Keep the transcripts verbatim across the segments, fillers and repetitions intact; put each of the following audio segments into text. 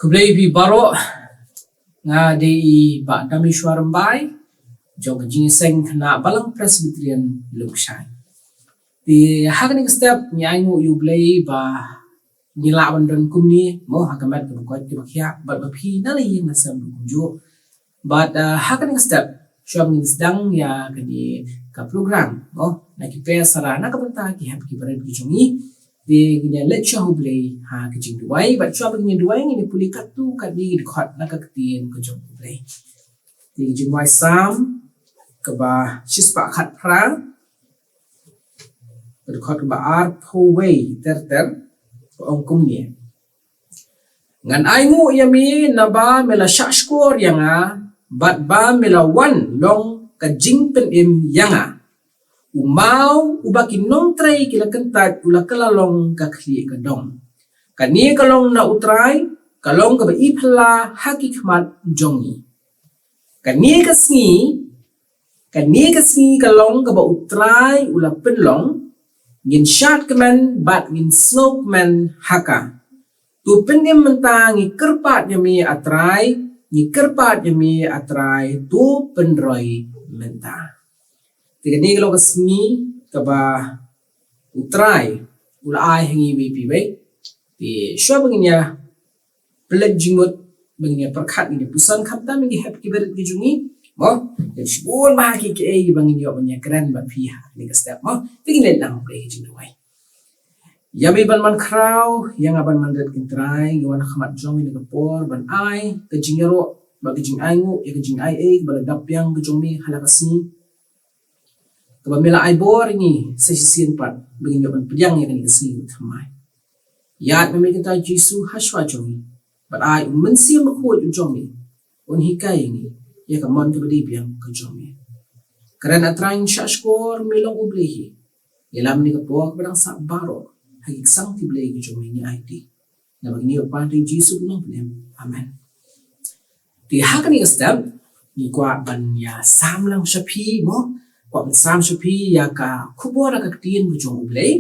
Khublei phi baroh, nga dei i Bah Damishwar Mbai, jong ka jingïaseng khynnah Balang Presbyterian Lumshai. Te ha kane ka step ngi ainguh ïa U Blei ba ngi lah ban don kumne, mo, ha ka met kaba koit kaba khiah, bad ba phi na la ïing na sem kumjuh. Bad, ah, ha kane ka step, shuwa ngin sdang ïa kane ka program, mo, na ki pyrsa na ka bynta ki hep ki barit ki jong ngi. Te ngin ïa leit sha U Blei ha ka jingduwai, bad shuwa ba ngin ïa duwai ngin ïa pule katto katne ki dkhot na ka ktien ka jong U Blei. Te ka jingduwai Salm kaba shispah khatphra, ka dkhot kaba arphew wei ter ter, ka ong kumne. Ngan ainguh ïa me naba me la shahshkor ïa nga, bad ba me la wan long ka jingpynim ïa nga. U maw uba ki nongtrei ki la kyntait u la kylla long ka khlieh ka dong. Kane ka long na U Trai, ka long kaba iphylla ha ki khmat jong ngi. Kane ka sngi, kane ka sngi ka long kaba U Trai u la pynlong, ngin shad kmen bad ngin sngewkmen ha ka. To pynim mynta, ngi kyrpad ïa me A Trai, ngi kyrpad ïa me A Trai, to pynroi mynta. Te kane ka long ka sngi kaba U Trai u la ai ha ngi iwei pa iwei. Te shuwa ba ngin ïa pynleit jingmut, ba ngin ïa pyrkhat, ngin ïa puson khamtam ïa ki hep ki barit ki jong ngi, mo, ïa shibun bha ki kiei ba ngin ïoh ban ïa kren bad phi ha kane ka step, mo. Te ngin leit lang ha ka jingduwai. Ïa me ban man khraw, ïa nga ban man rit, ko Trai, ngi wan ha khmat jong me ha kane ka por ban ai ka jingïaroh bad ka jingainguh ïa ka jingaiei ba la dap biang ka jong me ha la ka sngi, kaba me la ai bor ïa ngi sa shisien pat ba ngin ïoh ban pdiang ïa kane ka sngi kaba thymmai. Ïaid ma me, ko Trai Jisu, ha shuwa jong ngi, bad ai U Mynsiem Bakhuid u jong me un hikai ïa ngi ïa ka mon kaba dei biang ka jong me. Kren, A Trai, ngi shahshkor me long U Blei hi. Ïalam ha kane ka por kaba dang sah baroh ha ki ksangti Blei ki jong me ngi aiti. Naba ngi ïoh pan ha u Jisu u nongpynim. Amen. Te ha kane ka step ngi kwah ban ïa sam lang sha phi, mo. Kwah ban sam sha phi ïa ka khubor ha ka ktien ka jong U Blei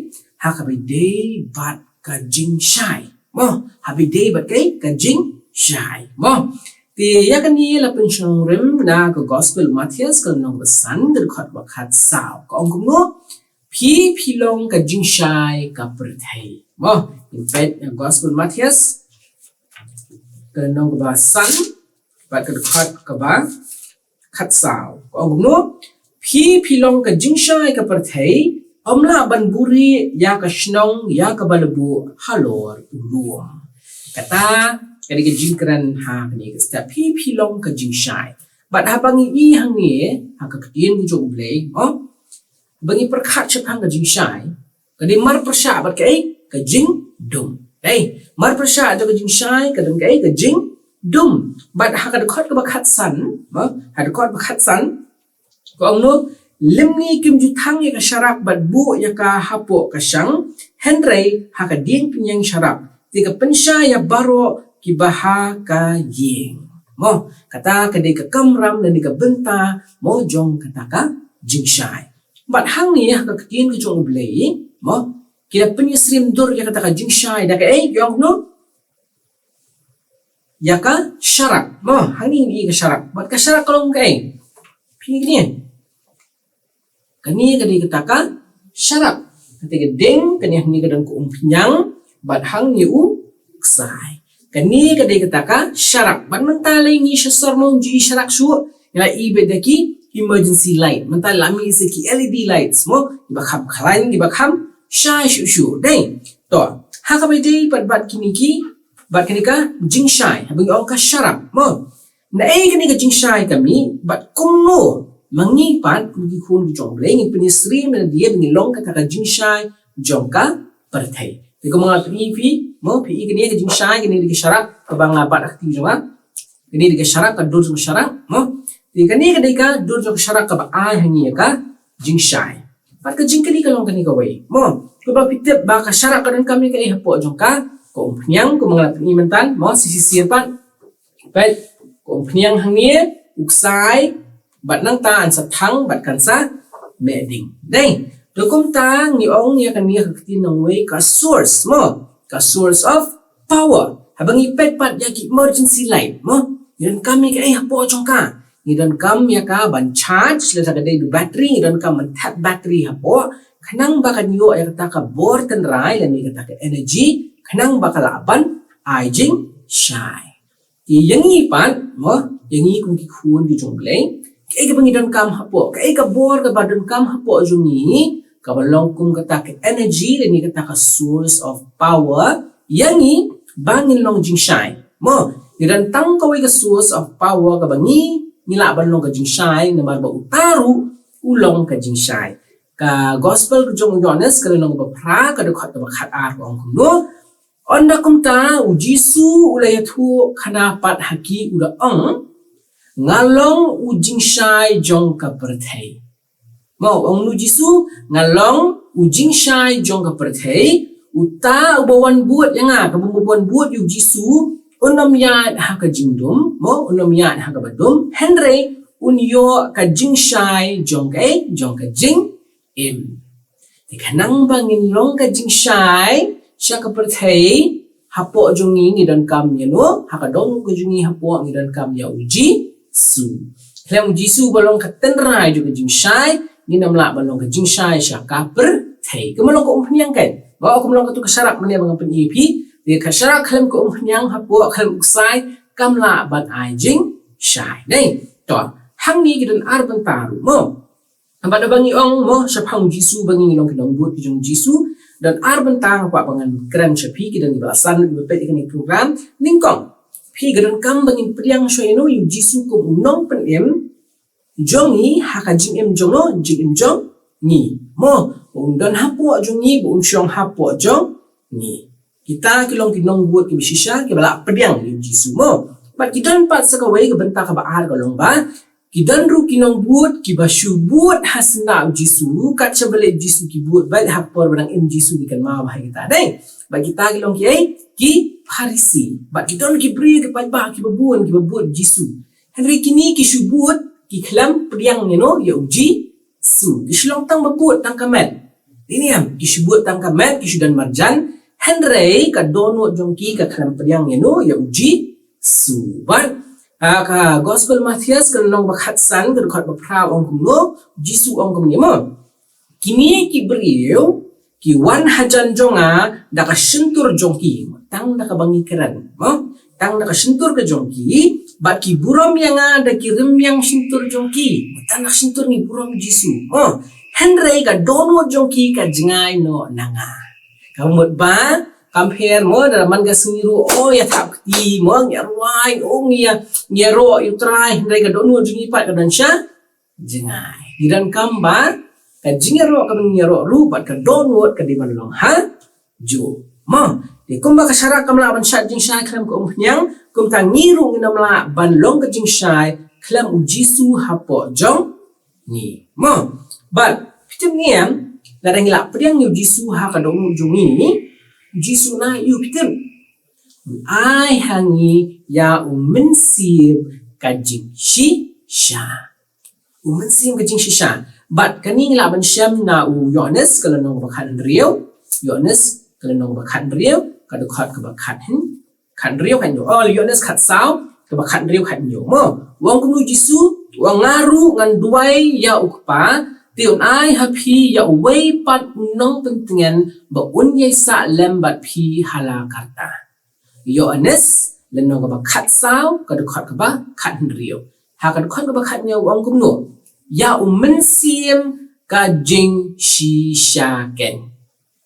ha kaba ïadei bad ka jingshai, mo. Ha kaba ïadei bad ka, ka jingshai, mo. Te ïa kane la pynshong rim na ka Gospel Mathaios ka lynnong ba san, ka dkhot ba khatsaw. Ka ong kumno? Phi, phi long ka jingshai ka pyrthei. Mo, ngin peit na Gospel Mathaios ka lynnong kaba san bad ka dkhot kaba khatsaw. Ka ong kumno? Phi, phi long ka jingshai ka pyrthei, ym lah ban buhrieh ïa ka shnong ïa kaba la buh halor u lum. Kata ka dei ka jingkren ha kane ka step, phi, phi long ka jingshai. Bad haba ngi i hangne ha ka ktien ka jong U Blei, mo, ba ngi pyrkhat shaphang ka jingshai, ka dei marpyrshah bad kaei? Ka jingdum. Dei, marpyrshah jong ka jingshai ka dei kaei? Ka jingdum. Bad ha ka dkhot kaba khatsan, mo, ha ka dkhot ba khatsan, ka ong kumno? Lymne kim ju thang ïa ka sharak bad buh ïa ka hapoh ka shang, hynrei ha ka dieng pynïeng sharak, te ka pynshai ïa baroh kiba ha ka ïing. Mo, kata ka dei ka kamram lane ka bynta, mo, jong kata ka jingshai. Bad hangne ha ka ktien ka jong U Blei, mo, ki la pynïasyriem dur ïa kata ka jingshai da kaei? Ki ong kumno? Ïa ka sharak. Mo, hangne ngi i ka sharak. Bad ka sharak ka long kaei? Phi, kane, kane ka dei kata ka sharak. Kata ka ding, kane hangne ka don ka umphniang, bad hangne u ksai. Kane ka dei kata ka sharak. Bad mynta lei ngi sha sor mo ngi ju i sharak shuh, ngi la i beit da ki emergency light. Mynta la mih sa ki L E D lights, mo, kiba kham khlaiñ, kiba kham shai shuh shuh. Dei. To, ha kaba ïadei pat bad kine ki, bad kane ka jingshai, haba ngi ong ka sharak, mo. Naei kane ka jingshai ka mih, bad kumno ma ngi pat kum ki khun ki jong U Blei ngin pynïasyriem ïa lade ba ngin long kata ka jingshai jong ka pyrthei. Te kumba nga la pyni ïa phi, mo, phi i kane ka jingshai, kane ka dei ka sharak kaba nga bat ha ka kti jong nga. Kane ka dei ka sharak, ka dur jong ka sharak, mo. Te kane ka dei ka dur jong ka sharak kaba ai ha ngi ïa ka jingshai. Bad ka jingkylli ka long kane kawei, mo. Kumba phi tip ba ka sharak ka donkam ïa kaei hapoh jong ka? Ka umphniang, kumba nga la pyni mynta, mo, sa shisien pat. Peit, ka umphniang hangne, u ksai, bad nangta yn sa thang, bad kan sa meh ding. Dei, te kumta ngi ong ïa kane ha ka ktien nongwei ka source, mo, ka source of power. Haba ngi peit pat ïa ki emergency light, mo, ngi donkam ïa kaei hapoh jong ka? Ngi donkam ïa ka ban charge, lada ka dei da battery, ngi donkam ban thep battery hapoh, khnang ba kan ïoh ïa kata ka bor tynrai lane kata ka energy, khnang ba ka lah ban ai jingshai. Te ïa ngi pat, mo, ïa ngi kum ki khun ki jong U Blei, kaei kaba ngi donkam hapoh, kaei ka bor kaba donkam hapoh jong ngi, kaba long kum kata ka energy lane kata ka source of power ïa ngi ba ngin long jingshai. Mo, ngi don tang kawei ka source of power kaba ngi, ngi lah ban long ka jingshai, namar ba uta ruh u long ka jingshai. Ka gospel ka jong u Ïoannis, ka lynnong kaba phra, ka dkhot kaba khat ar, ka ong kumno: Ynda kumta u Jisu u la ïathuh khana pat ha ki, u da ong, nga long u jingshai jong ka pyrthei. Mo, ong u Jisu, nga long u jingshai jong ka pyrthei. Uta uba wan bud ïa nga, kaba wan bud ïa u Jisu, un ym ïaid ha ka jingdum, mo, un ym ïaid ha kaba dum, hynrei un ïoh ka jingshai jong ka, jong ka jingim. Te khnang ba ngin long ka jingshai sha ka pyrthei, hapoh jong ngi ngi donkam ïa no, ha ka dohnud ka jong ngi hapoh ngi donkam ïa u Jisu. Khlem u Jisu ba long ka tynrai jong ka jingshai, ngin ym lah ban long ka jingshai sha ka pyrthei. Ka mut long ka umphniang kan. Ba kum long katu ka sharak mynne ba nga pyni ïa phi. Te ka sharak khlem ka umphniang hapoh, khlem u ksai, kam lah ban ai jingshai. Dei. To, hangne ki don ar bynta ruh, mo. Namar ba ngi ong, mo, shaphang u Jisu ba ngi long ki nongbud ki jong u Jisu, don ar bynta nga kwah ba ngan kren sha phi, ki don kiba la san kiba peit ïa kane ka program. Nyngkong, phi, ka donkam ba ngin pdiang shuwa ïa no, ïa u Jisu kum u nongpynim jong ngi ha ka jingim jong no, jingim jong ngi. Mo, ba un don hapoh jong ngi, ba un shong hapoh jong ngi. Kita ki long ki nongbud kiba shisha kiba la pdiang ïa u Jisu, mo. Bad ki don pat sa kawei ka bynta kaba ar, ka long ba ki don ruh ki nongbud kiba shu bud ha syndah u Jisu, kat shaba leit u Jisu ki bud, bad ha ka por ba dang im u Jisu ki kynmaw bha ïa kita, dei. Bad kita ki long kiei? Ki Pharisi. Bad ki don ki briew ki paidbah kiba bun kiba bud u Jisu. Hynrei kine ki shu bud, ki khlem pdiang ïa no, ïa u Jisu. Ki shu long tang ba bud tang ka met. Dei ne em, ki shu bud tang ka met, ki shu don marjan. Hynrei ka dohnud jong ki ka khlem pdiang ïa no, ïa u Jisu. Bad, ah, ka gospel Mathaios, ka lynnong ba khatsan, ka dkhot ba phra, ong kumno, u Jisu ong kumne, mo. Kine ki briew ki wan hajan jong nga da ka shyntur jong ki, tang da kaba ngi kren, mo, tang da ka shyntur ka jong ki, bad ki burom ïa nga da ki rmiang shyntur jong ki, tang da ka shyntur ngi burom Jisu, mo. Hynrei ka dohnud jong ki ka jngai noh na nga. Ka mut ba kam pher, mo, da man ka sngi ruh, o, ïa thap kti, mo, ngi rwai, o, ngi ïa, ngi ïaroh ïa u Trai, hynrei ka dohnud jong ngi pat ka don sha jngai. Ngi donkam ba ka jingïaroh kaba ngi ïaroh ruh bad ka dohnud ka dei ban long ha juh, mo. Te kumba ka sharak kam lah ban shad jingshai khlem ka umphniang, kumta ngi ruh ngin ym lah ban long ka jingshai khlem u Jisu hapoh jong ngi, mo. Bad phi tip ne em, lada ngi lah pdiang ïa u Jisu ha ka dohnud jong ngi, u Jisu un ai ïa u, phi tip, un ai ha ngi ïa u Mynsiem ka jingshisha. U Mynsiem ka jingshisha. Bad kane ngi lah ban shem na u Ïoannis ka lynnong ba khathynriew. Ïoannis ka lynnong ba khathynriew, ka dkhot kaba khat hyn, khathynriew khathynñiew. O, Ïoannis khatsaw, kaba khathynriew khathynñiew, mo. U ong kumno u Jisu, u ong, nga ruh ngan duwai ïa u Kpa, te un ai ha phi ïa uwei pat u nongpyntngen ba un ïaisah lem bad phi hala karta. Ïoannis, lynnong kaba khatsaw, ka dkhot kaba khathynriew. Ha ka dkhot kaba khathynñiew u ong kumno? Ïa u Mynsiem ka jingshisha ken.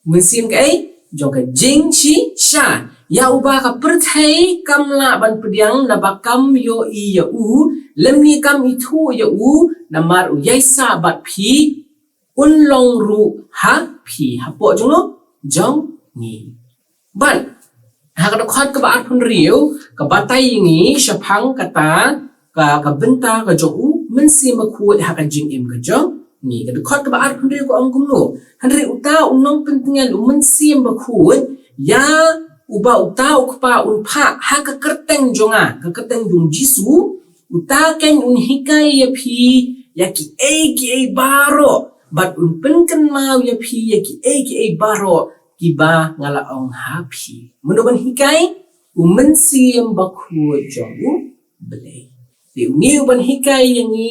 Mynsiem kaei? Jong ka jingshisha. Ïa uba ka pyrthei kam lah ban pdiang naba kam ïohi ïa u, lymne kam ithuh ïa u, namar u ïaisah bad phi, un long ruh ha phi, hapoh jong no, jong ngi. Bad ha ka dkhot kaba arphew hynriew ka batai ïa ngi shaphang kata ka, ka bynta ka jong u Mynsiem Bakhuid ha ka jingim ka jong ngi. Ka dkhot kaba arphew hynriew ka ong kumno? Hynrei uta u nongpyntngen, u Mynsiem Bakhuid, ïa uba uta u Kpa un phah ha ka kyrteng jong nga, ka kyrteng jong u Jisu, uta ken un hikai ïa phi ïa kiei kiei baroh, bad un pynkynmaw ïa phi ïa kiei kiei baroh kiba nga la ong ha phi. Mynno ban hikai? U Mynsiem Bakhuid jong U Blei. Te une u ban hikai ïa ngi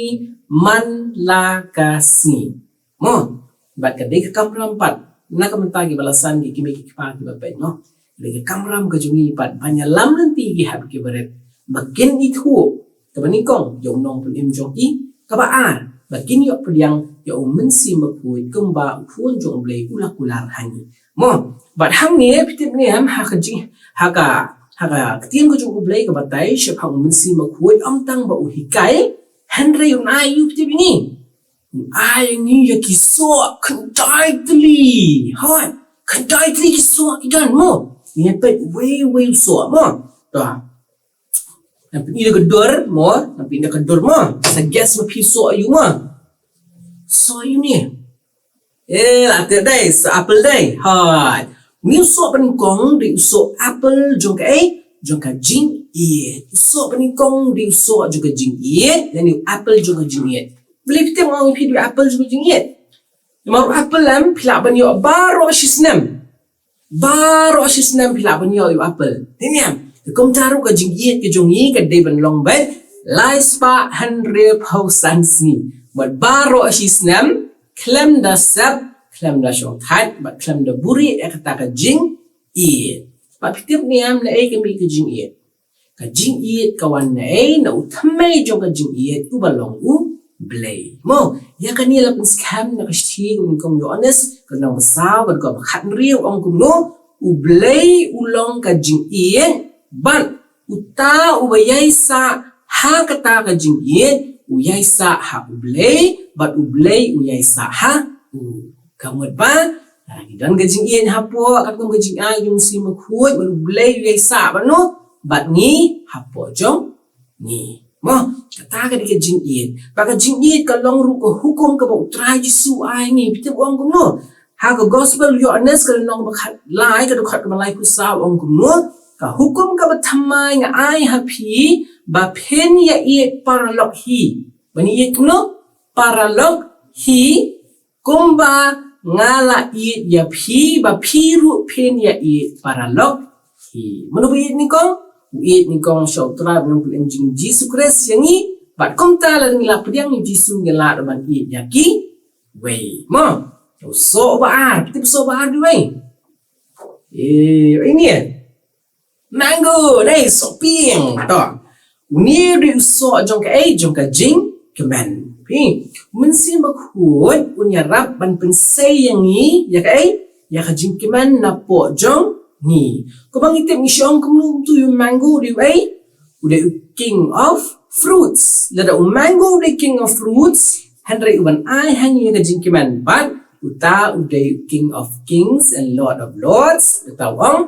man la ka sngi. Mo, bad ka dei ka kamram pat na ka bynta kiba la san, ki kmie ki kpa kiba peit, mo. Ka dei ka kamram ka jong ngi pat ban ïalam lynti ki hep ki barit ba kin ithuh kaba nyngkong ïa u nongpynim jong ki, kaba ar ba kin ïoh pdiang ïa U Mynsiem Bakhuid kumba U Khun jong U Blei u la kular ha ngi. Mo, bad hangne phi tip ne em, ha ka jing, ha ka, ha ka ktien ka jong U Blei ka batai shaphang U Mynsiem Bakhuid, ym tang ba u hikai, hynrei un ai ïa u, phi tip, ïa ngi. Un ai ïa ngi ïa ki soh khyndai tylli. Hooid, khyndai tylli ki soh ki don, mo. Ngi peit uwei uwei u soh, mo. To. Ngan pyni da ka dur, mo, ngan pyni da ka dur, mo. Sa guess ma phi soh aïu, mo. Soh aïu ne? Eh, la tip dei, soh apple dei. Hooid. Une u soh ba nyngkong dei u soh apple jong kaei? Jong ka jingïeit. U soh ba nyngkong dei u soh jong ka jingïeit, lane u apple jong ka jingïeit. Balei phi tip nga ong ïa phi dei u apple jong ka jingïeit? Namar u apple em, phi lah ban ïoh baroh shi snem. Baroh shi snem phi lah ban ïoh ïa u apple. Te niam, te kumta ruh ka jingïeit ka jong ngi ka dei ban long beit lai spah hynriewphew san sngi. Bad baroh shi snem, khlem da sep, khlem da shongthait, bad khlem da buhrieh ïa kata ka jingïeit. Bad phi tip niam, naei ka mih ka jingïeit? Ka jingïeit ka wan naei? Na u thymmei jong ka jingïeit uba long U Blei. Mo, ïa kane la pynskhem na ka shithi ka nyngkong Ïoannis ka lynnong ba saw ka dkhot ba khathynriew, ong kumno? U Blei u long ka jingïeit, bad uta uba ïaisah ha kata ka jingïeit u ïaisah ha U Blei, bad U Blei u ïaisah ha u. Ka mut ba, ah, ngi don ka jingïeit hapoh katkum ka jingai jong U Mynsiem Bakhuid, bad U Blei u ïaisah bad no, bad ngi hapoh jong ngi. Mo, kata ka dei ka jingïeit. Bad ka jingïeit ka long ruh ka hukum kaba U Trai Jisu u ai ngi. Phi tip u ong kumno? Ha ka Gospel Ïoannis ka lynnong ba khatlai ka dkhot kaba laiphew saw u ong kumno? Ka hukum kaba thymmai nga ai ha phi ba phin ïaieit paralok hi. Ban ïaieit kumno? Paralok hi. Kumba nga la ïeit ïa phi, ba phi ruh phin ïaieit paralok hi. Mano ba ïeit nyngkong? U ïeit nyngkong sha U Trai bad Nongpynim jong ngi Jisu Khrist ïa ngi. Bad kumta lada ngi la pdiang ïa U Jisu ngi lah ruh ban ïeit ïa kiwei. Mo, u soh ba ar, phi tip u soh ba ar dei uwei? Eh, ini eh. Mango, dei soh pink. To. Une dei u soh jong kaei? Jong ka jingkmen. Phi, U Mynsiem Bakhuid un ïarap ban pynsei ïa ngi ïa kaei? Ïa ka jingkmen napoh jong ngi. Kumba ngi tip, ngi shu ong kumno, uto u mango u dei uei? U dei u king of fruits. Lada u mango u dei king of fruits, hynrei u ban ai ha ngi ïa ka jingkmen, bad uta u dei u King of Kings and Lord of Lords. Uta u ong,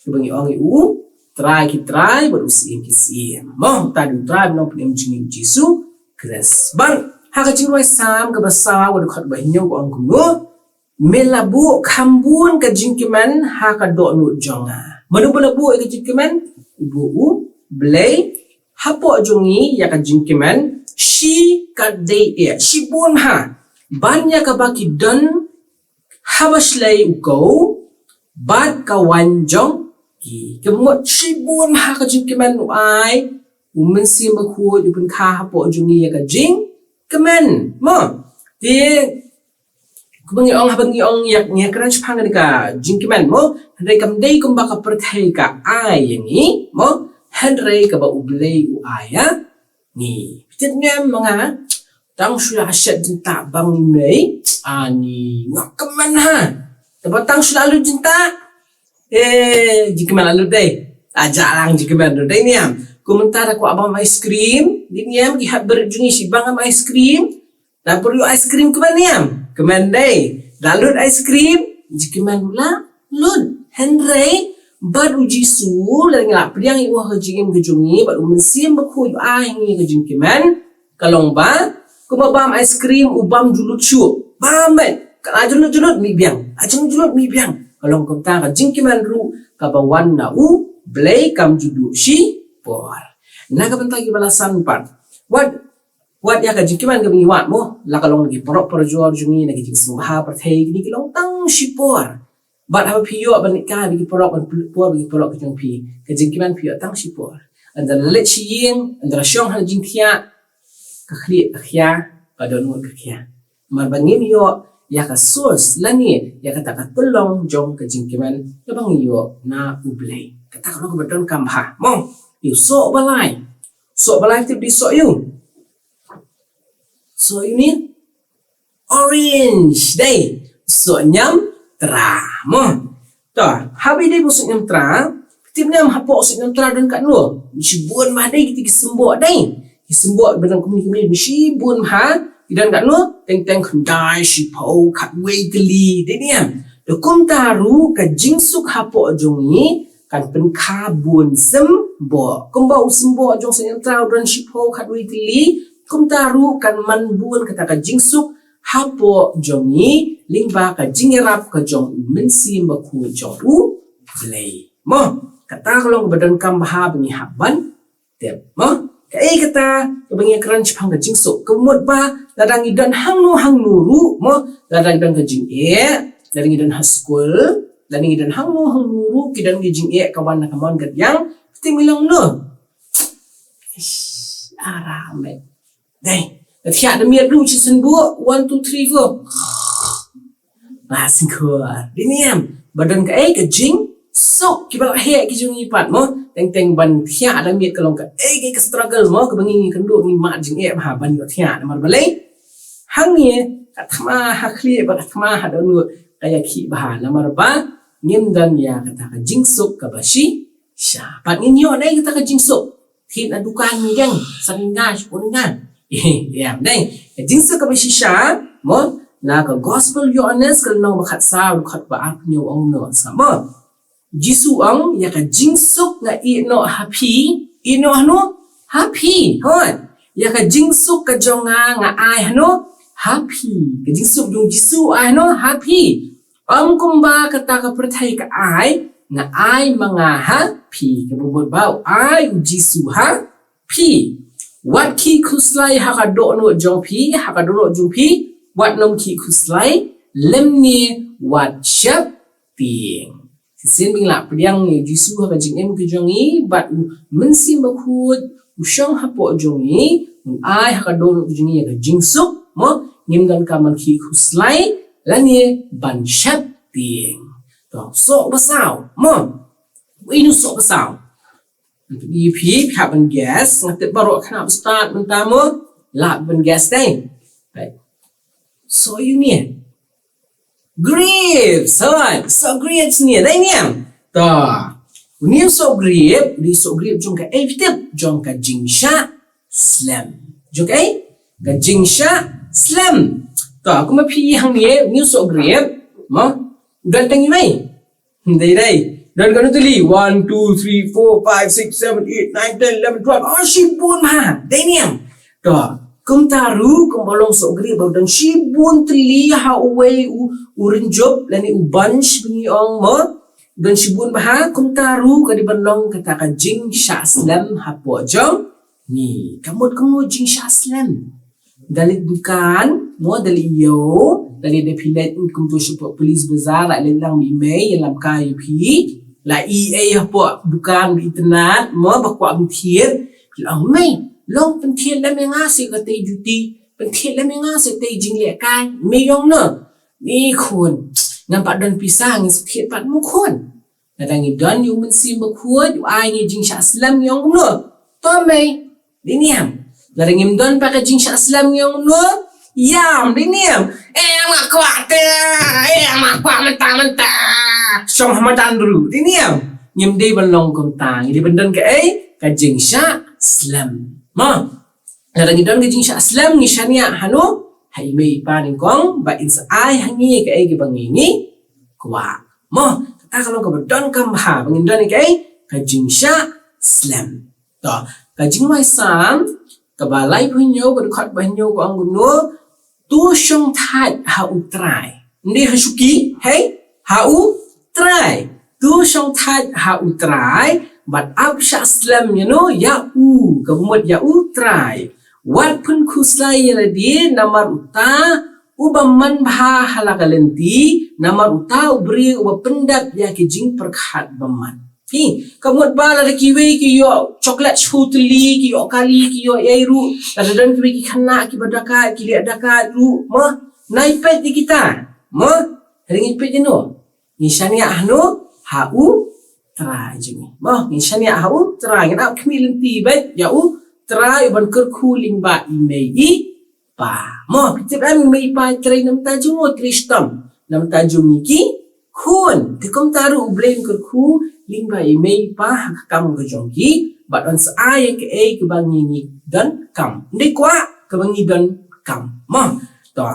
kaba ngi ong ïa u Trai ki trai bad u Syiem ki syiem. Mo, uta dei U Trai bad Nongpynim jong ngi U Jisu Khrist. Bad ha ka jingrwai Salm kaba saw ka dkhot ba hynñiew ka ong kumno? Me la buh kham bun ka jingkmen ha ka dohnud jong nga. Mano ba la buh ïa ka jingkmen? Uba U Blei. Hapoh jong ngi ïa ka jingkmen shi katdei eh, shibun bha, ban ïa kaba ki don haba shlei u kow bad ka waiñ jong ki. Ka mut shibun bha ka jingkmen u ai, U Mynsiem Bakhuid u pynkha hapoh jong ngi ïa ka jingkmen. Mo, te kumba ngi ong, haba ngi ong ïa, ngi ïakren shaphang kane ka jingkmen, mo, hynrei kam dei kumba ka pyrthei ka ai ïa ngi, mo, hynrei kaba U Blei u ai ïa ngi. Phi tip ne em ma nga, tang shu la shet jingtah bang mei, ani nga kmen ha. Te ba tang shu la lut jingtah, eh, jingkmen la lut dei. Aja lang jingkmen lut dei niam. Kumta da kwah bam ice cream, dei niam, ki hap beret jong ngi shi bang am ice cream. Da pyrshah ice cream kmen niam, kmen dei. Da lut ice cream, jingkmen la lut. Hynrei bad U Jisu, lada ngi la pdiang ïa u ha ka jingim ka jong ngi, bad U Mynsiem Bakhuid u ai ngi ka jingkmen, ka long ba, kumba bam ice cream u bam ju lut shuh. Bam beit, ka la ju lut ju lut mih biang. Ka ju lut ju lut mih biang. Ka long kumta ka jingkmen ruh kaba wan na U Blei, kam ju duh shipor. Na ka bynta kiba la san pat, wat Wat ïa ka jingkmen kaba ngi wad mo, la ka long na ki paralok parajor jong ngi, na ki jingsngewbha pyrthei, kine ki long tang shipor. Bad haba phi ïoh ban leit kai bad ki paralok, ban pynlut por bad ki paralok ki jong phi, ka jingkmen phi ïoh tang shipor. Ynda la leit sha ïing, ynda la shong ha jingthiah, ka khlieh ka khia ka dohnud ka khia. Namar ba ngim ïoh ïa ka source lane ïa kata ka tyllong jong ka jingkmen kaba ngi ïoh na U Blei. Kata ka long kaba donkam bha. Mo, ïa u soh ba lai. Soh ba lai tip dei soh ïa u. Soh ïa u ne? Orange, dei. Soh ñiamtra. Mo. To, haba ïadei bad soh ñiamtra, tip ne em hapoh soh ñiamtra don katno? Shibun bha dei kita ki symboh dei. Ki symboh ba don kumne kumne shibun bha, ki don katno? Teng teng khyndai, shiphew, khatwei tylli, dei ne em. Te kumta ruh ka jingsuk hapoh jong ngi kan pynkha bun symboh. Kumba u symboh jong soh ñiamtra u don shiphew, khatwei tylli, kumta ruh kan man bun kata ka jingsuk hapoh jong ngi lyngba ka jingïarap ka jong U Mynsiem Bakhuid jong U Blei. Mo, kata ka long kaba donkam bha ba ngi hap ban tip. Mo, kaei kata kaba ngi kren shaphang ka jingsuk? Ka mut ba lada ngi don hangno hangno ruh, mo, lada ngi don ka jingeh, lada ngi don ha skul, lada ngi don hangno hangno ruh, ki don ki jingeh ka wan na ka mon ka diang, phi tip ngi long kumno? Ish, ara met. Dei, la thiah da miet ruh shisien buh, one, two, three, four. Ba sngewkhia. Dei ne em, ba don kaei, ka jingsuk, kiba la heh ki jong ngi pat mo. Teng teng ban thiah da miet ka long kaei kaei ka struggle mo, kaba ngi ngi kynduh ngi mad jingeh bha ban ïoh thiah namar balei? Hangne ka thma ha khlieh bad ka thma ha dohnud ka ïakhih bha namar ba ngim don ïa kata ka jingsuk kaba shisha. Pat ngin ïoh ne kata ka jingsuk? Thied na dukan midang, sa nga, shiphew nga. Ïa, dei. Ka jingsuk kaba shisha mo, na ka Gospel Ïoannis ka lynnong ba khatsaw, dkhot ba arphew hynñiew ong kumno, sa mo. Jisu ong, ïa ka jingsuk nga ïeh noh ha phi, ïeh noh hano? Ha phi. Hooid. Ïa ka jingsuk ka jong nga nga ai hano? Ha phi. Ka jingsuk jong Jisu ai hano? Ha phi. Ym kumba kata ka pyrthei ka ai, nga ai ma nga ha phi. Kaba mut ba u ai u Jisu ha phi. Wat khih khuslai ha ka dohnud jong phi, ha ka dohnud jong phi, wat nym khih khuslai, lymne wat sheptieng. Shisien ba ngi la pdiang ïa u Jisu ha ka jingim ka jong ngi, bad u Mynsiem Bakhuid u shong hapoh jong ngi, un ai ha ka dohnud jong ngi ïa ka jingsuk, mo, ngim donkam ban khih khuslai, lane ban sheptieng. To, soh ba saw, mo. Uei u soh ba saw? Ïa phi, phi hap ban guess, nga tip baroh khynnah ba stad mynta mo, lah ban guess dei. Right. Soh ïa une. Grapes, hooid, soh grapes ne, dei ne em? To. Une u soh grape, une u soh grape jong kaei phi tip? Jong ka jingshah slem. Jong kaei? Ka jingshah slem. To, kumba phi i hangne, une u soh grape, mo, don tang iwei? Hmm, dei, dei. Don katno tylli? One, two, three, four, five, six, seven, eight, nine, ten, eleven, twelve. Oh, shibun bha. Dei ne em? To, kumta ruh, kumba long soh grape ba don shibun tylli ha uwei u, u rynjup, lane u bunch ba ngi ong mo. Don shibun bha, kumta ruh ka dei ban long kata ka jingshah slem hapoh jong ngi. Ka mut kumno jingshah slem? Da leit dukan, mo, da leit ïew, da leit, da phi leit kumto shapoh Police Bazar, la leit lang ba i mei ïalam kai ïa phi, la i ei hapoh dukan ba itynnad, mo, ba kwah ban thied, phi ong, mei, long pynthied lem ïa nga sa katei juti, pynthied lem ïa nga sa katei jinglehkai. Mei ong, no, ni khun, ngam pat don pisa, ngan sa thied pat mo khun. Lada ngi don ïa u Mynsiem Bakhuid, u ai ngi jingshah slem, ngi ong kumno? To mei, dei ne em? Lada ngim don pat ka jingshah slem, ngi ong kumno? Ïam, dei ne em? Em, nga kwah te, em, nga kwah mynta mynta. Shong ha madan ruh, dei ne em? Ngim dei ban long kumta, ngi dei ban don kaei? Ka jingshah slem. Mo? Lada ngi don ka jingshah slem, ngi shaniah hano? Ha i mei i pa nyngkong, ba in sa ai ha ngi kaei kaba ngi ngi kwah. Mo, kata ka long kaba donkam bha ba ngin don ïa kaei? Ka jingshah slem. To, ka Jingwai Salm kaba laiphew hynñiew, ka dkhot ba hynñiew ka ong kumno? To shong thait ha U Trai. Ym dei ha shuki, hei, ha U Trai. To shong thait ha U Trai, bad ap shah slem ïa no, ïa u, kaba mut ïa U Trai. Wat pynkhuslai ïa lade, namar uta uba man bha ha la ka lynti, namar uta u briew uba pyndep ïa ki jingpyrkhat bymman. Phi, ka mut ba lada kiwei ki ïoh chocolate shu tylli, ki ïoh kali, ki ïoh ei ruh, lada don kiwei ki khynnah kiba dakait, ki leh dakait ruh, mo, nai peit ïa kita, mo, ha ngi peit ïa no. Ngi shaniah hano, ha u Trai jong ngi. Mo, ngi shaniah ha u Trai, ngin ap khmih lynti beit ïa u Trai uban kyrkhu lyngba i mei i pa. Mo, phi tip em, i mei i pa i trei na bynta jong u, trei shitom na bynta jong ngi ki khun. Te kumta ruh u Blei un kyrkhu lyngba i mei i pa ha ka kam ka jong ki, bad un sa ai ïa kaei kaba ngi, ngi donkam. Ym dei kwah kaba ngi donkam. Mo, to.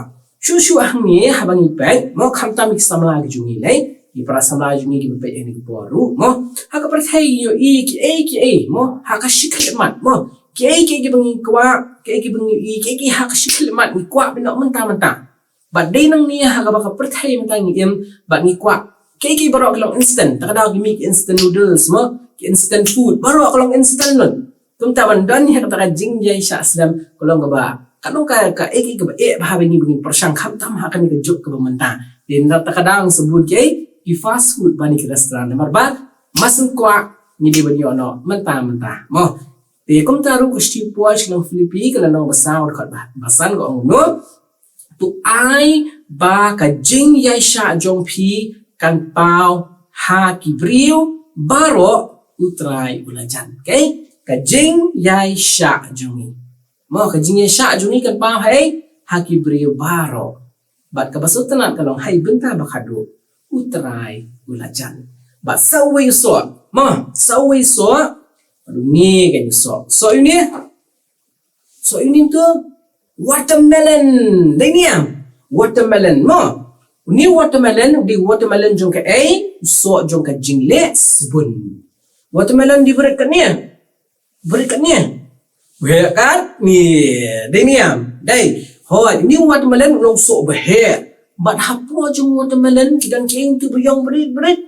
Shuh shuh hangne haba ngi peit, mo, khamtam ki samla ki jong ngi lei, ki para samla jong ngi kiba peit hangne ki por ruh, mo. Ha ka pyrthei ngi ïohi kiei kiei, mo, ha ka shi khyllipmat, mo. Kiei kiei kiba ngi kwah, kiei kiba ngi ïohi, kiei kiei ha ka shi khyllipmat ngi kwah ban ïoh mynta mynta. Bad dei nangne ha kaba ka pyrthei mynta ngi im, bad ngi kwah kiei kiei baroh ki long instant, ta ka daw ki mih ki instant noodles, mo, ki instant food, baroh ka long instant lut. Kumta ban don ïa kata ka jingïaishah slem ka long kaba, ka long ka, kaei kaei kaba eh bha ba ngi, ba ngi pyrshang khamtam ha kane ka juk kaba mynta. Te na ta ka daw ngi sa bud kiei, ki fast food bad ki restaurant, namar ba ma sngewkwah ngi dei ban ïoh noh mynta mynta, mo. Te kumta ruh ka shithi Paul sha ki nong Philippi ka lynnong ba saw dkhot ba, ba san ka ong kumno. To ai ba ka jingïaishah jong phi kan paw ha ki briew baroh, u Trai u la jan. Okay? Ka jingïaishah jong ngi. Mo, ka jingïaishah jong ngi kan paw ha, ha ki briew baroh. Bad kaba sngewtynnat ka long ha i bynta ba khadduh, u Trai u la jan. Bad sa uwei u soh. Mo, sa uwei u soh. Bad une kan u soh. Soh une. Soh une to watermelon. Dei ne em? Watermelon, mo. Une watermelon, dei watermelon jong kaei? U soh jong ka jingleh sbun. Watermelon dei barit katne? Barit katne? Baheh katne. Dei ne em? Dei. Hooid, une watermelon u long soh baheh. Bad hapoh jong watermelon ki don kiei to ba ïong barit barit?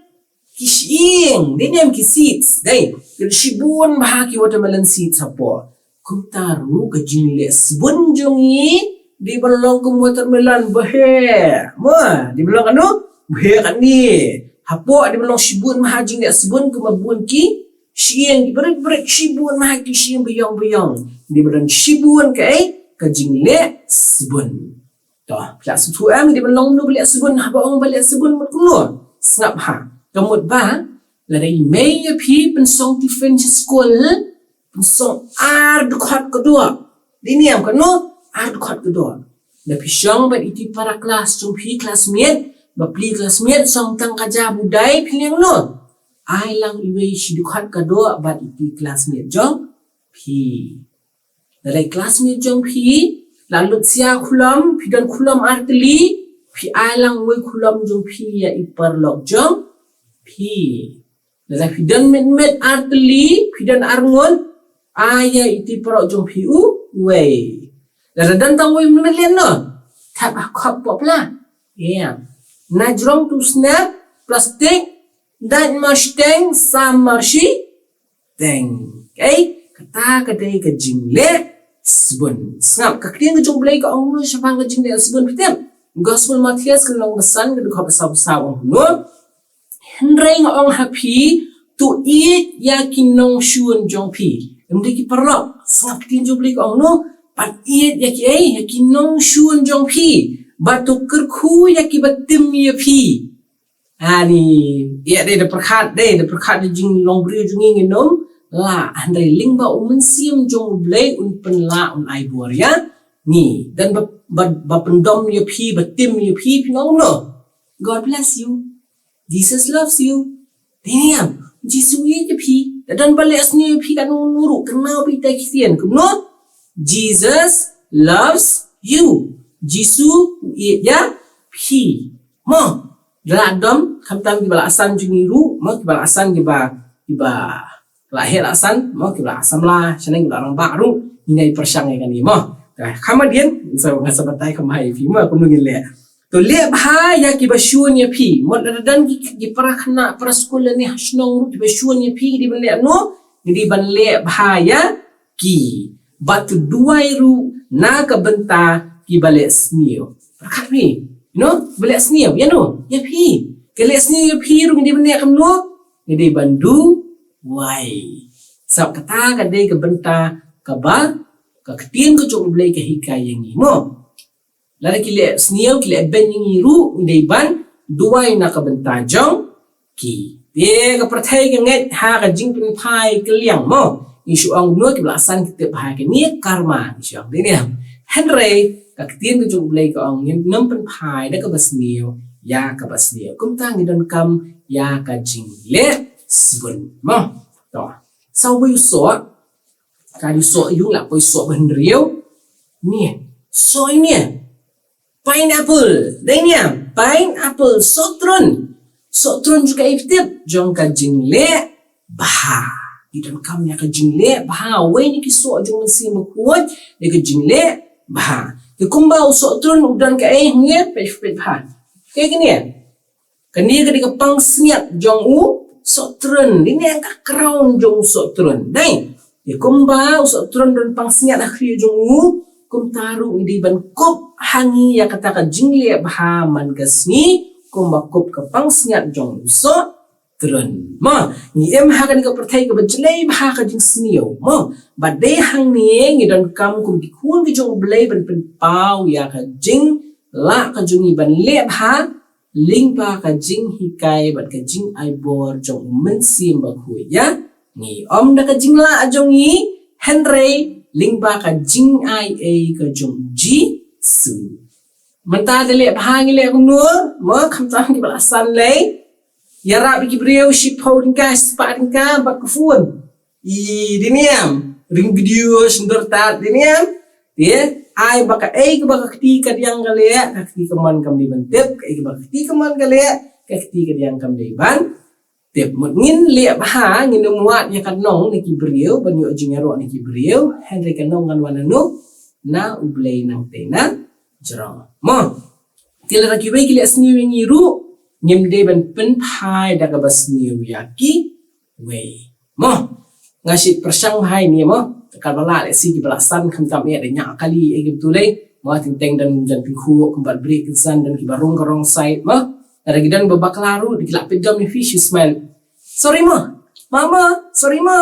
Ki shyieng, dei ne em, ki seeds, dei. Ki shibun bha ki watermelon seeds hapoh. Kumta ruh ka jingleh sbun jong ngi, dei ban long kum watermelon baheh. Mo, dei ban long kano? Baheh katne. Hapoh dei ban long shibun bha jingleh sbun kumba bun ki shyieng, ki barit barit, shibun bha ki shyieng ba ïong ba ïong. Dei ban long shibun kaei? Ka jingleh sbun. To, phi la sngewthuh em, dei ban long kumno ba leh sbun, haba ong ba leh sbun mut kumno? Sngap ha. Ka mut ba, lada i mei ïa phi pynsong tiffin sha skul, pynsong ar dkhot kdoh. Dei ne em, kano? Ar dkhot kdoh. Da phi shong bad iti para klas jong phi, classmate, bapli classmate, song tang ka ja budai, phi leh kumno? Ai lang iwei shi dkhot kdoh bad iti classmate jong phi. Lada i classmate jong phi la lut sia khulom, phi don khulom ar tylli, phi ai lang wei khulom jong phi ïa i paralok jong phi. Lada phi don mitmit ar tylli, phi don ar ngut, ai ïa iti paralok jong phi uwei. Lada don tang wei mitmit leh kumno? Thep ha khop poh pla. Ïa. Na jrong tu snap plastik, dait mar shiteng, sam mar shi teng. Okay? Kata ka dei ka jingleh sbun. Sngap, ka ktien ka jong U Blei ka ong kumno shaphang ka jingleh sbun, phi tip? Gospel Mathaios ka lynnong ba san ka dkhot ba saw phew saw ong kumno. Hynrei nga ong ha phi, to ïeit ïa ki nongshun jong phi. Ym dei ki paralok. Sngap, ka ktien jong U Blei ka ong kumno. Ban ïeit ïa kiei? Ïa ki nongshun jong phi. Bad to kyrkhu ïa kiba tim ïa phi. Ani, ïa dei da pyrkhat, dei da pyrkhat da jinglong briew jong ngi ngin ym lah, hynrei lyngba u Mynsiem jong U Blei un pynlah, un ai bor ïa ngi. Don ba, ba, ba pyndom ïa phi, ba tim ïa phi, phin ong kumno? God bless you. Jesus loves you. Dei ne em? Jisu u ïeit ïa phi. Da don ba leh sniew ïa phi katno ruh, kynmaw ba ita ki ktien kumno? Jesus loves you. Jisu u ïeit ïa phi. Mo, da la dom, khamtam kiba la san jong ngi ruh, mo, kiba la san, kiba, kiba la heh la san, mo, kiba la samla, shaneng kiba la rangbah ruh, ngi ngai pyrshang ïa kane, mo. Ka, kham hadien, so, nga sa batai kham bha ïa phi, mo, kumno ngin leh. To leh bha ïa kiba shun ïa phi, mo, lada don ki, ki para khynnah, para skul lane ha shnong ruh kiba shun ïa phi, ngi dei ban leh kumno? Ngi dei ban leh bha ïa ki. Bad to duwai ruh na ka bynta kiba leh sniew. Pyrkhat phi, you know, ba leh sniew ïa no, ïa phi. Ka leh sniew ïa phi ruh ngi dei ban leh kumno? Ngi dei ban duwai. Sab kata ka dei ka bynta kaba ka ktien ka jong U Blei ka hikai ïa ngi mo. Lada ki leh sniew, ki leh beiñ ïa ngi ruh, ngi dei ban duwai na ka bynta jong ki. Te ka pyrthei ka ngeit ha ka jingpynphai ka liang mo. Ngi shu ong kumno, kiba la san ki tip ha kane karma, ngi shu ong dei ne. Hynrei ka ktien ka jong U Blei ka ong ngin nym pynphai da kaba sniew ïa kaba sniew. Kumta ngi donkam ïa ka jingleh sbun mo. To. Sa uwei u soh, ka dei u soh ïung, la poi u soh ba hynriew. Ne, soh ne. Pineapple, dei ne, pineapple, sohtrun. Sohtrun jong kaei phi tip? Jong ka jingleh bha. Ngi donkam ïa ka jingleh bha. Wei na ki soh jong u Mynsiem Bakhuid, dei ka jingleh bha. Te kumba u sohtrun u don kaei hangne, peit, peit bha. Kaei kane? Kane ka dei ka pansngiat jong u sohtrun. Dei ne ka crown jong u sohtrun. Dei. Te kumba u sohtrun don pansngiat ha khlieh jong u, kumta ruh ngi dei ban kup ha ngi ïa kata ka jingleh bha man ka sngi, kumba kup ka pansngiat jong u sohtrun. Mo, ngi im ha kane ka pyrthei kaba jlei bha ka jingsniew. Mo, bad dei hangne ngi donkam kum ki khun ki jong U Blei ban pynpaw ïa ka jinglah ka jong ngi ban leh bha, lyngba ka jinghikai bad ka jingaibor jong u Mynsiem Bakhuid ïa ngi. Ym da ka jinglah jong ngi, hynrei lyngba ka jingai ei ka jong u Jisu. Mynta te leh bha ngi leh kumno, mo, khamtam kiba la san lei. Ïarap ïa ki briew shiphew tyngka, shispah tyngka bad ka phone. I, dei ne em, ring video sendor tad, dei ne em. Te ai ba kaei kaba ka kti ka diang ka leh, ka kti ka mon kam dei ban tip, kaei kaba ka kti ka mon ka leh, ka kti ka diang kam dei ban tip. Mut ngin leh bha, ngin ym wad ïa ka nong na ki briew, ban ïoh jingïaroh na ki briew, hynrei ka nong kan wan na no, na U Blei nangtei na jrong. Mo. Te lada kiwei ki leh sniew ïa ngi ruh, ngim dei ban pynphai da kaba sniew ïa kiwei. Mo, nga shu pyrshang bha ïa ngi mo. Te katba lah lehse kiba la san khamtam eh da ñiah kali eh kim tu lei. Mo, teng teng don jan tyngkhuh, kumba bri kynsan, don kiba rung ka wrong side mo. Lada ki don ba bakla ruh, da ki lah peit dom ïa phi, shu smile. Sorry mo. Mama, sorry mo.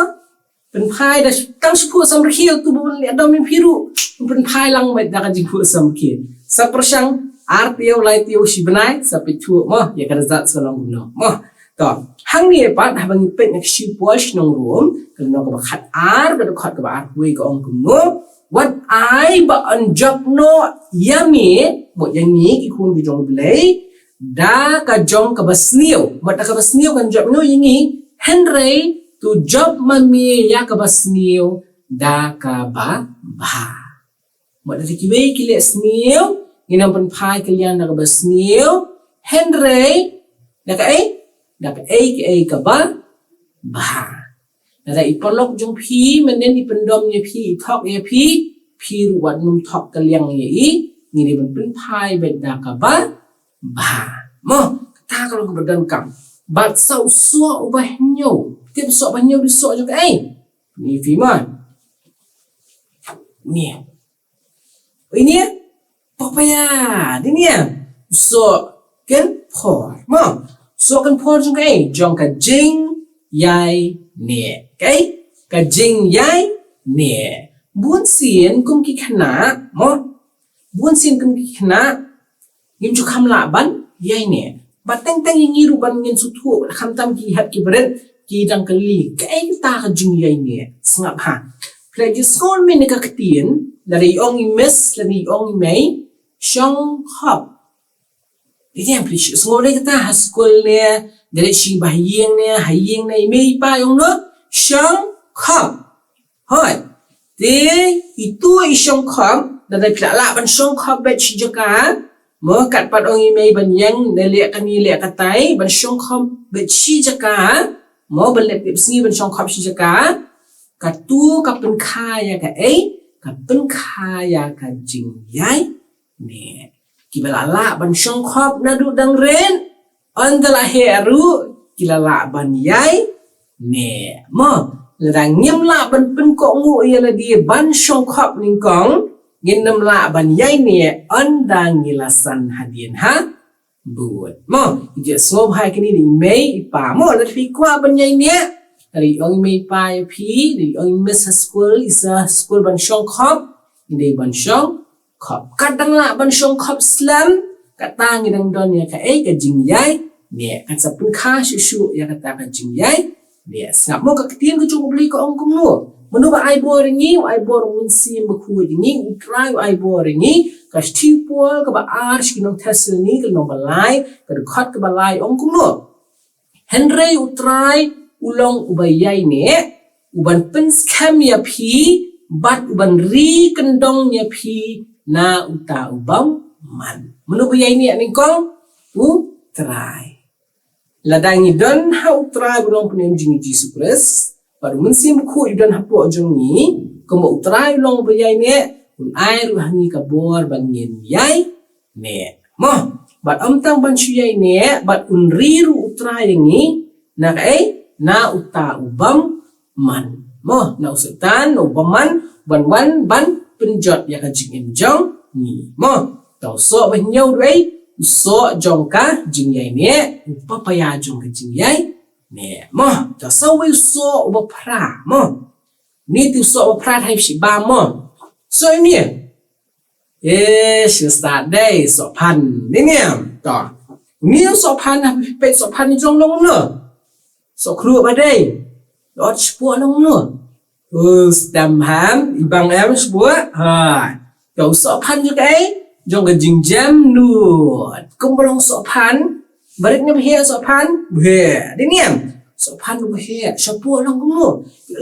Pynphai da tang shiphew samrkhie, tu ba leh dom ïa phi ruh. Pynphai lang beit da ka jingphew samrkhie. Sa pyrshang, ar taïew, lai taïew, shi bnai, sa peit thuh mo, ïa ka result sa long kumno mo. To, hangne pat haba ngi peit na ka shithi Paul sha ki nong Rom, ka lynnong kaba khat ar, ka dkhot kaba arphew wei ka ong kumno. Wat ai ba yn jop noh ïa me, mo ïa ngi ki khun ki jong U Blei, da ka jong kaba sniew. Mo da kaba sniew kan jop noh ïa ngi, hynrei to jop ma me ïa kaba sniew da kaba bha. Mo da kiwei ki leh sniew, ngin ym pynphai ka liang da kaba sniew, hynrei da kaei, da kaei kaei kaba bha. Lada i paralok jong phi mynnin i pyndom ïa phi, i thok ïa phi, phi ruh wat nym thok ka liang ïa i, ngi dei ban pynphai beit da kaba bha. Mo, kata ka long kaba donkam. Bad sa u soh uba hynñiew. Tip u soh uba hynñiew dei u soh jong kaei? Ni phi mo. Ni. Oi ni. Papaya. Dei ni. U soh kynphor. Mo. U soh kynphor jong kaei? Jong ka jingïaineh. Kaei? Ka jingïaineh. Bun sien kum ki khynnah. Mo. Bun sien kum ki khynnah, ngim ju kham lah ban ïaineh. Bad teng teng ïa ngi ruh ban ngin sngewthuh, khamtam ki hep ki barit, ki dang kylli, kaei kata ka jingïaineh. Sngap ha. Phi la ju sngew mynne ka ktien, lada ong i miss, lada ong i mei, shongkhop. Ïa phi la ju sngew dei kata ha skul ne, dei shi ba ha ïing ne, ha ïing ne, i mei i pa ong no, shongkhop. Hooid. Te itu i shongkhop, lada phi la lah ban shongkhop bad shi jaka, mo kat pat ong i mei ban ïeng, da leh kane leh katai, ban shongkhop bad shi jaka, mo ban leh pip sngi ban shongkhop shi jaka, katu ka pynkha ïa kaei, ka pynkha ïa ka jingïaineh. Kiba la lah ban shongkhop naduh dang rit, ynda la heh ruh, ki la lah ban ïaineh. Mo, lada ngim lah ban pynkohnguh ïa lade ban shongkhop nyngkong, Ngin nym lah ban ïai neh ynda ngi la san hadien ha bud. Mo, ïa sngewbha kine na i mei i pa. Mo, lada phi kwah ban ïai neh, lada i ong i mei i pa ïa phi, lada i ong i miss ha skul, i sa ha skul ban shong khop, ngi dei ban shong khop. Kat dang lah ban shong khop slem, kata ngi dang don ïa kaei, ka jingïai neh. Kan sa pynkha shuh shuh ïa kata ka jingïai neh. Sngap mo, ka ktien ka jong U Blei ka ong kumno. Mano ba ai bor ïa ngi? U ai bor U Mynsiem Bakhuid ïa ngi, U Trai u ai bor ïa ngi. Ka shithi u Paul kaba ar sha ki nong Thessaloni, ka lynnong ba lai, ka dkhot kaba lai, ong kumno. Hynrei U Trai u long uba ïai neh, uban pynskhem ïa phi, bad uban ri kyndong ïa phi na uta u bymman. Mano ba ïai neh nyngkong? U Trai. Lada ngi don ha U Trai ba long Nongpynim jong ngi Jisu Khrist, bad U Mynsiem Bakhuid u don hapoh jong ngi, kumba U Trai u long uba ïai neh, un ai ruh ha ngi ka bor ba ngin ïai neh. Mo, bad ym tang ban shu ïai neh, bad un ri ruh U Trai ïa ngi, na kaei? Na uta u bymman. Mo, na u Soitan, na u bymman, ban wan, ban pynjot ïa ka jingim jong ngi. Mo, to u soh ba hynñiew dei, u soh jong ka jingïai neh, u papaya jong ka jingïai neh. Mo, to sa uwei u soh uba phra, mo. Ni te u soh uba phra, hai shi ba, mo. Soh ini. Eh, shi stad dei, soh phan. Ni ni am. To. Ni soh phan, ha phi peit soh phan ni jong long no. Soh khruh ba dei. Dot shapoh long no. U stem ham, i bang em shapoh. Ha. To u soh phan jong kaei? Jong ka jingjem nud. Kumba long soh phan. Barit ne ba heh soh phan? Ba heh. Dei ne em? Soh phan ba heh. Shapoh long kumno?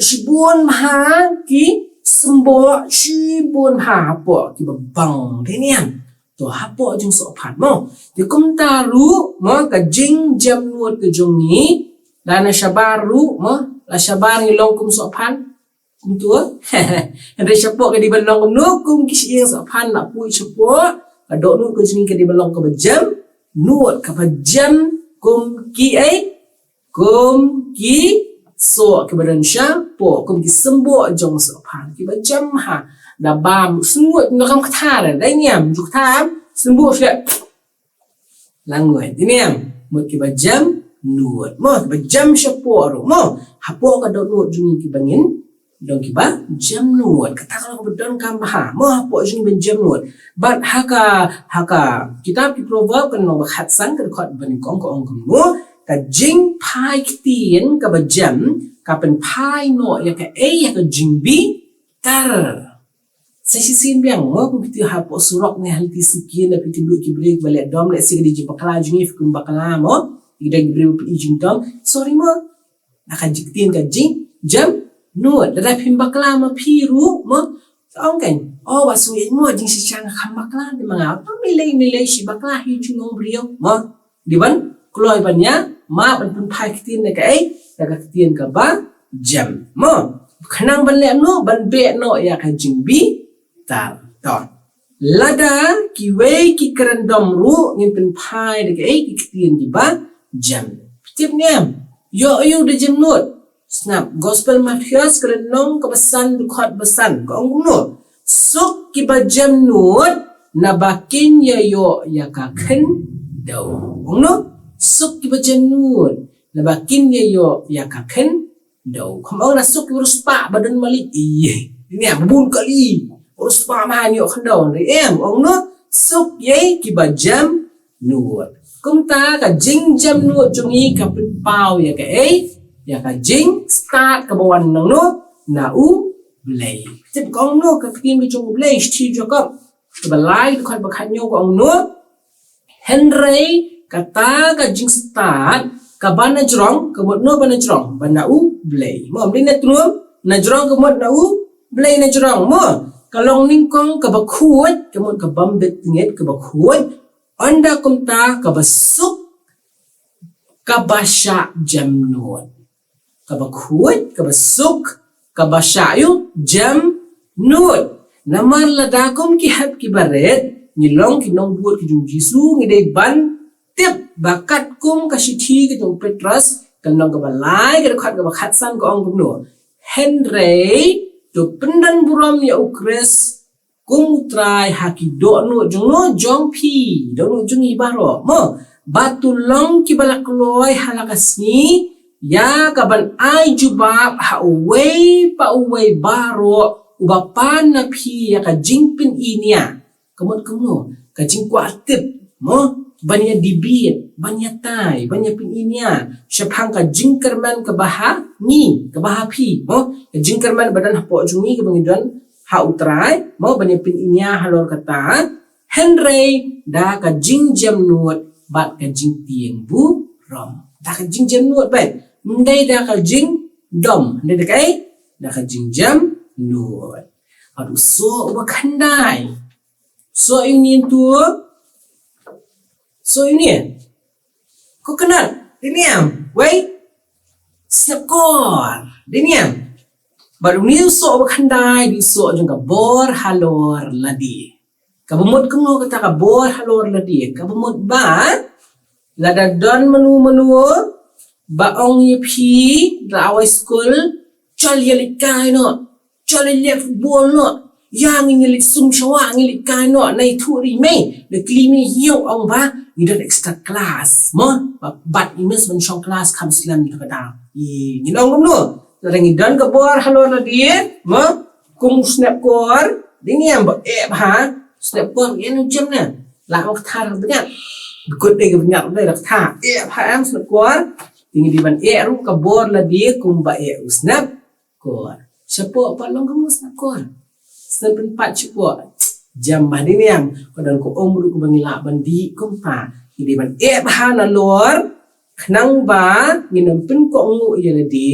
Shibun bha ki symboh, shibun bha hapoh kiba bang. Dei ne em? To hapoh jong soh phan mo. Te kumta ruh mo, ka jingjem nud ka jong ngi. Da na shabar ruh mo. La shabar ngi long kum soh phan. Kumtu. Hynrei shapoh ka dei ban long kumno, kum ki shyieng soh phan, la poi shapoh ka dohnud ka jong ngi ka dei ban long kaba jem nud, kaba jem kum kiei, kum ki soh kiba don shapoh, kum ki symboh jong soh phan kiba jem ha. Da bam sngewbha, na kam kata re, dei ne em, ju kata em, symboh shlek. Language. Dei ne em? Mut kiba jem nud. Mo, kiba jem shapoh ruh. Mo, hapoh ka dohnud jong ngi kiba ngin don kiba jem nud. Kata ka long kaba donkam bha. Mo, hapoh jong ngi ban jem nud. Bad ha ka, ha ka kitab ki Proverb ka lynnong ba khatsan ka dkhot ba nyngkong ka ong kumno. Ka jingphai ktien kaba jem ka pynphai noh ïa kaei, ïa ka jingbitar. Sa shisien biang mo, kum phi tip hapoh surok ne ha lynti shuki, lada phi tip ki briew ba leh dom, lehse ka dei jingbakla jong ngi, phi kum bakla mo, ki dei ki briew ba phi i jingdom. Sorry mo. Na ka jingktien ka jingjem nud. Lada phim bakla mo phi ruh mo, ong kan, oh, ba shu ïeit mo jingshisha, nga kham bakla te ma nga. To mih lei mih lei, shi bakla hi jingong briew mo. Dei ban kloi ban ïa map, ban pynphai ktien da kaei, da ka ktien kaba jem mo. Khnang ban leh noh, ban beh noh ïa ka jingbitar. To. Lada kiwei ki kren dom ruh, ngin pynphai da kaei, ki ktien kiba jem. Phi tip ne em? Ïoh aïu da jem nud? Sngap, Gospel Mathaios ka lynnong kaba san, dkhot ba san, ka ong kumno? Suk kiba jem nud, naba kin ïa ïoh ïa ka khyndew. Ong no? Suk kiba jem nud, naba kin ïa ïoh ïa ka khyndew. Kham ong na suk kiba riewspah ba don malik. Ïe. Dei ne em, bun kali. Riewspah ma ïoh khyndew. Dei em, ong no? Suk ïa kiba jem nud. Kumta ka jingjem nud jong ngi ka pynpaw ïa kaei? Ïa ka jingstad kaba wan nangno? Na U Blei. Tip ka ong no ka ktien ka jong U Blei, shithi Jakob kaba lai, dkhot ba khathynñiew ka ong no. Hynrei kata ka jingstad kaba na jrong, ka mut no ba na jrong? Ba na U Blei. Mo, ym dei na tnum, na jrong ka mut na U Blei na jrong. Mo, ka long nyngkong kaba khuid, ka mut ka bym bit tngit, kaba khuid. Ynda kumta kaba suk kaba shah jem nud. Kaba khuid, kaba suk, kaba shah ïa u jem nud. Namar lada kum ki hep kiba rit ngi long ki nongbud ki jong U Jisu, ngi dei ban tip ba katkum ka shithi ka jong u Petros, ka lynnong kaba lai, ka dkhot kaba khatsan, ka ong kumno? Hynrei to pyndon burom ïa U Khrist kum u Trai ha ki dohnud jong no jong phi, dohnud jong ngi baroh, mo. Bad to long kiba la kloi ha la ka sngi ïa kaban ai jubab ha uwei pa uwei baroh uba pan na phi ïa ka jingpyni nia. Ka mut kumno, ka jingkwah tip, mo, ban ïa debate, ban ïa tai, ban ïa pyni nia shaphang ka jingkyrmen kaba ha ngi, kaba ha phi, mo, ka jingkyrmen ba don hapoh jong ngi kaba ngi don ha u Trai, mo, ban ïa pyni nia halor kata, hynrei da ka jingjemnud bad ka jingtieng burom. Da ka jingjemnud bad, ym dei da ka jingdom, hynrei da kaei, da ka jingjemnud. Bad u soh uba khyndai. Soh ïa une to. Soh ïa une. Coconut, dei ne em? Wei. Sngap kor, dei ne em? Bad une u soh uba khyndai, dei u soh jong ka bor halor lade. Kaba mut kumno kata ka bor halor lade? Kaba mut ba, lada don mano mano ba ong ïa phi, la wai skul, chal ïa leit kai noh. Chal ïa leit football noh. Ïa ngi ngi leit sum shawa, ngi leit kai noh, nai thuh ri mei. Da kli mei hiau ong ba, ngi don extra class. Mo, ba, bad ngi miss ban shong class kham slem ta ka daw. Ï, ngi long kumno. Lada ngi don ka bor halor lade, mo, kum u snap kor, dei ne em ba eh bha, snap kor, ïa ngi jem ne. La ong kata bniat. Dkut dei ka bniat dei la kata. Eh bha em snap kor. Dei ngi dei ban eh ruh ka bor lade, kum ba eh u snap kor. Shapoh pat long kumno snap kor. Snap pynpat shapoh. Jem bha dei ne em. Ka don ka um ruh kaba ngi lah ban dih kumta. Ngi dei ban eh bha nalor. Khnang ba ngin ym pynkohnguh ïa lade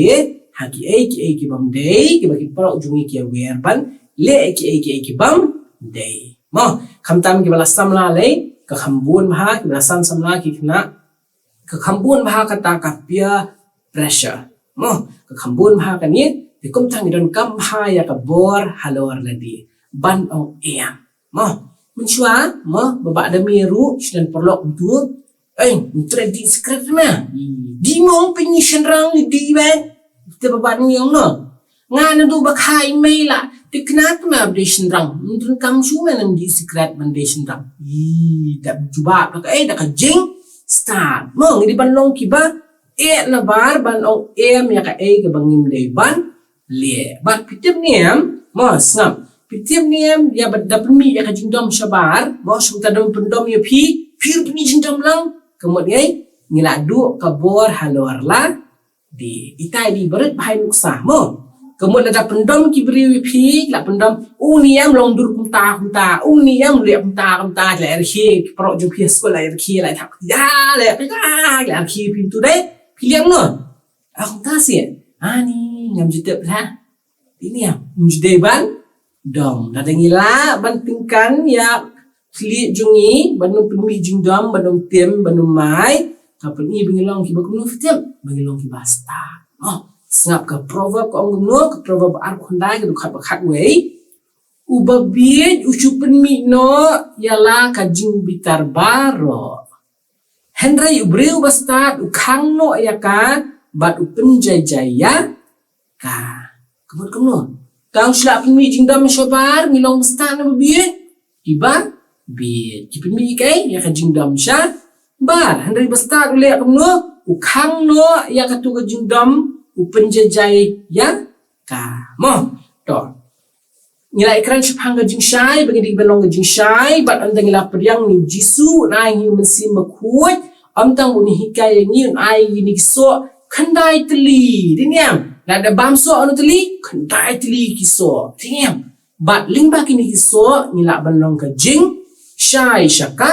ha kiei kiei ki bym dei, kiba ki paralok jong ngi ki ïawer ban leh kiei kiei ki bym dei. Mo, khamtam kiba la samla lei, ka kham bun bha, kiba la san samla ki khynnah, ka kham bun bha kata ka peer pressure. Mo, ka kham bun bha kane, te kumta ngi donkam bha ïa ka bor halor lade. Ban ong em. Mo, mynshuwa, mo, ba bah da mih ruh, shu don paralok kumtu. Ei, ym treh dih sikret ma. Dih mo, pynïaid shynrang dih bad. Te ba bah da mih ong no. Nga naduh ba kha i mei la. Te kane te ma ba dei shynrang. Ym donkam shuh ma nang dih sikret ban dei shynrang. Ih, da jubab da kaei, da ka jingstad. Mo, ngi dei ban long kiba eh nabar ban ong em ïa kaei kaba ngim dei ban leh. Bad phi tip ne em, mo sngap. Phi tip ne em, ïa ba da pynmih ïa ka jingdom shabar, mo shu ta dom pyndom ïa phi, phi ruh pynmih jingdom lang. Ka mut ngi, ngi la duh ka bor halor lade. Itai dei ba rit bha ïa nuksa, mo. Ka mut lada pyndom ki briew ïa phi, la pyndom, u ne em long dur kumta kumta, u ne em leh kumta kumta, la ïarkhie, ki paralok jong phi ha skul la ïarkhie, la ïathap. Ïa, la ïarkhie, la ïarkhie phi tu dei, phi liang no. Ong ta seh, ani ngam ju tip la. Ini ya, ym ju dei ban dom. Lada ngi lah ban tyngkan ïa khlieh jong ngi, ban ym pynmih jingdom, ban ym tim, ban ym mai. Ka pyni ba ngi long kiba kumno phi tip, ba ngi long kiba stad. Oh, sngap ka proverb ka ong kumno, ka proverb arphew khyndai ka dkhot ba khatwei. Uba bieit u shu pynmih noh ïa la ka jingbitar baroh. Hynrei u briew ba stad u khang noh ïa ka bad u pynjaijai ïa ka. Ka mut kumno? Tang shu la pynmih jingdom shabar, ngi long ba stad ne ba bieit? Kiba bieit. Ki pynmih ïa kaei? Ïa ka jingdom shabar. Hynrei ba stad u leh kumno? U khang noh ïa katu ka jingdom, u pynjaijai ïa ka. Mo. To. Ngi la ïakren shaphang ka jingshai, ba ngi dei ban long ka jingshai, bad ynda ngi la pdiang ïa u Jisu, un ai ïa ngi u Mynsiem Bakhuid, ym tang ba un hikai ïa ngi, un ai ïa ngi ki soh khyndai tylli. Dei ne em? Lada bam soh hynriew tylli, khyndai tylli ki soh. Dei ne em? Bad lyngba kine ki soh, ngi lah ban long ka jingshai sha ka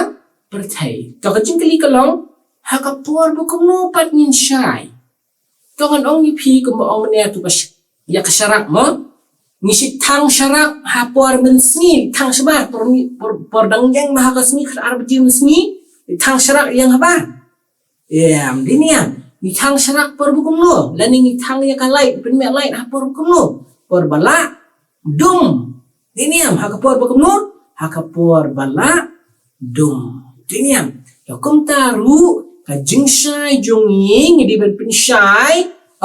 pyrthei. To ka jingkylli ka long, ha ka por ba kumno pat ngin shai? To ngan ong ïa phi kumba ong mynne tu ka sh-, ïa ka sharak mo. Ngi shait thang sharak ha por mynsngi, thang shabar por mi-, por, por dang ïeng ma ha ka sngi khat ar baje mynsngi, thang sharak ïeng haba. Em, dei ne em. Ngi thang sharak por ba kumno. Lane ngi thang ïa ka light, pynmih light ha por ba kumno. Por ba la dum. Dei ne em, ha ka por ba kumno? Ha ka por ba la dum. Dei ne em. Ïa kumta ruh ka jingshai jong ngi, ngi dei ban pynshai,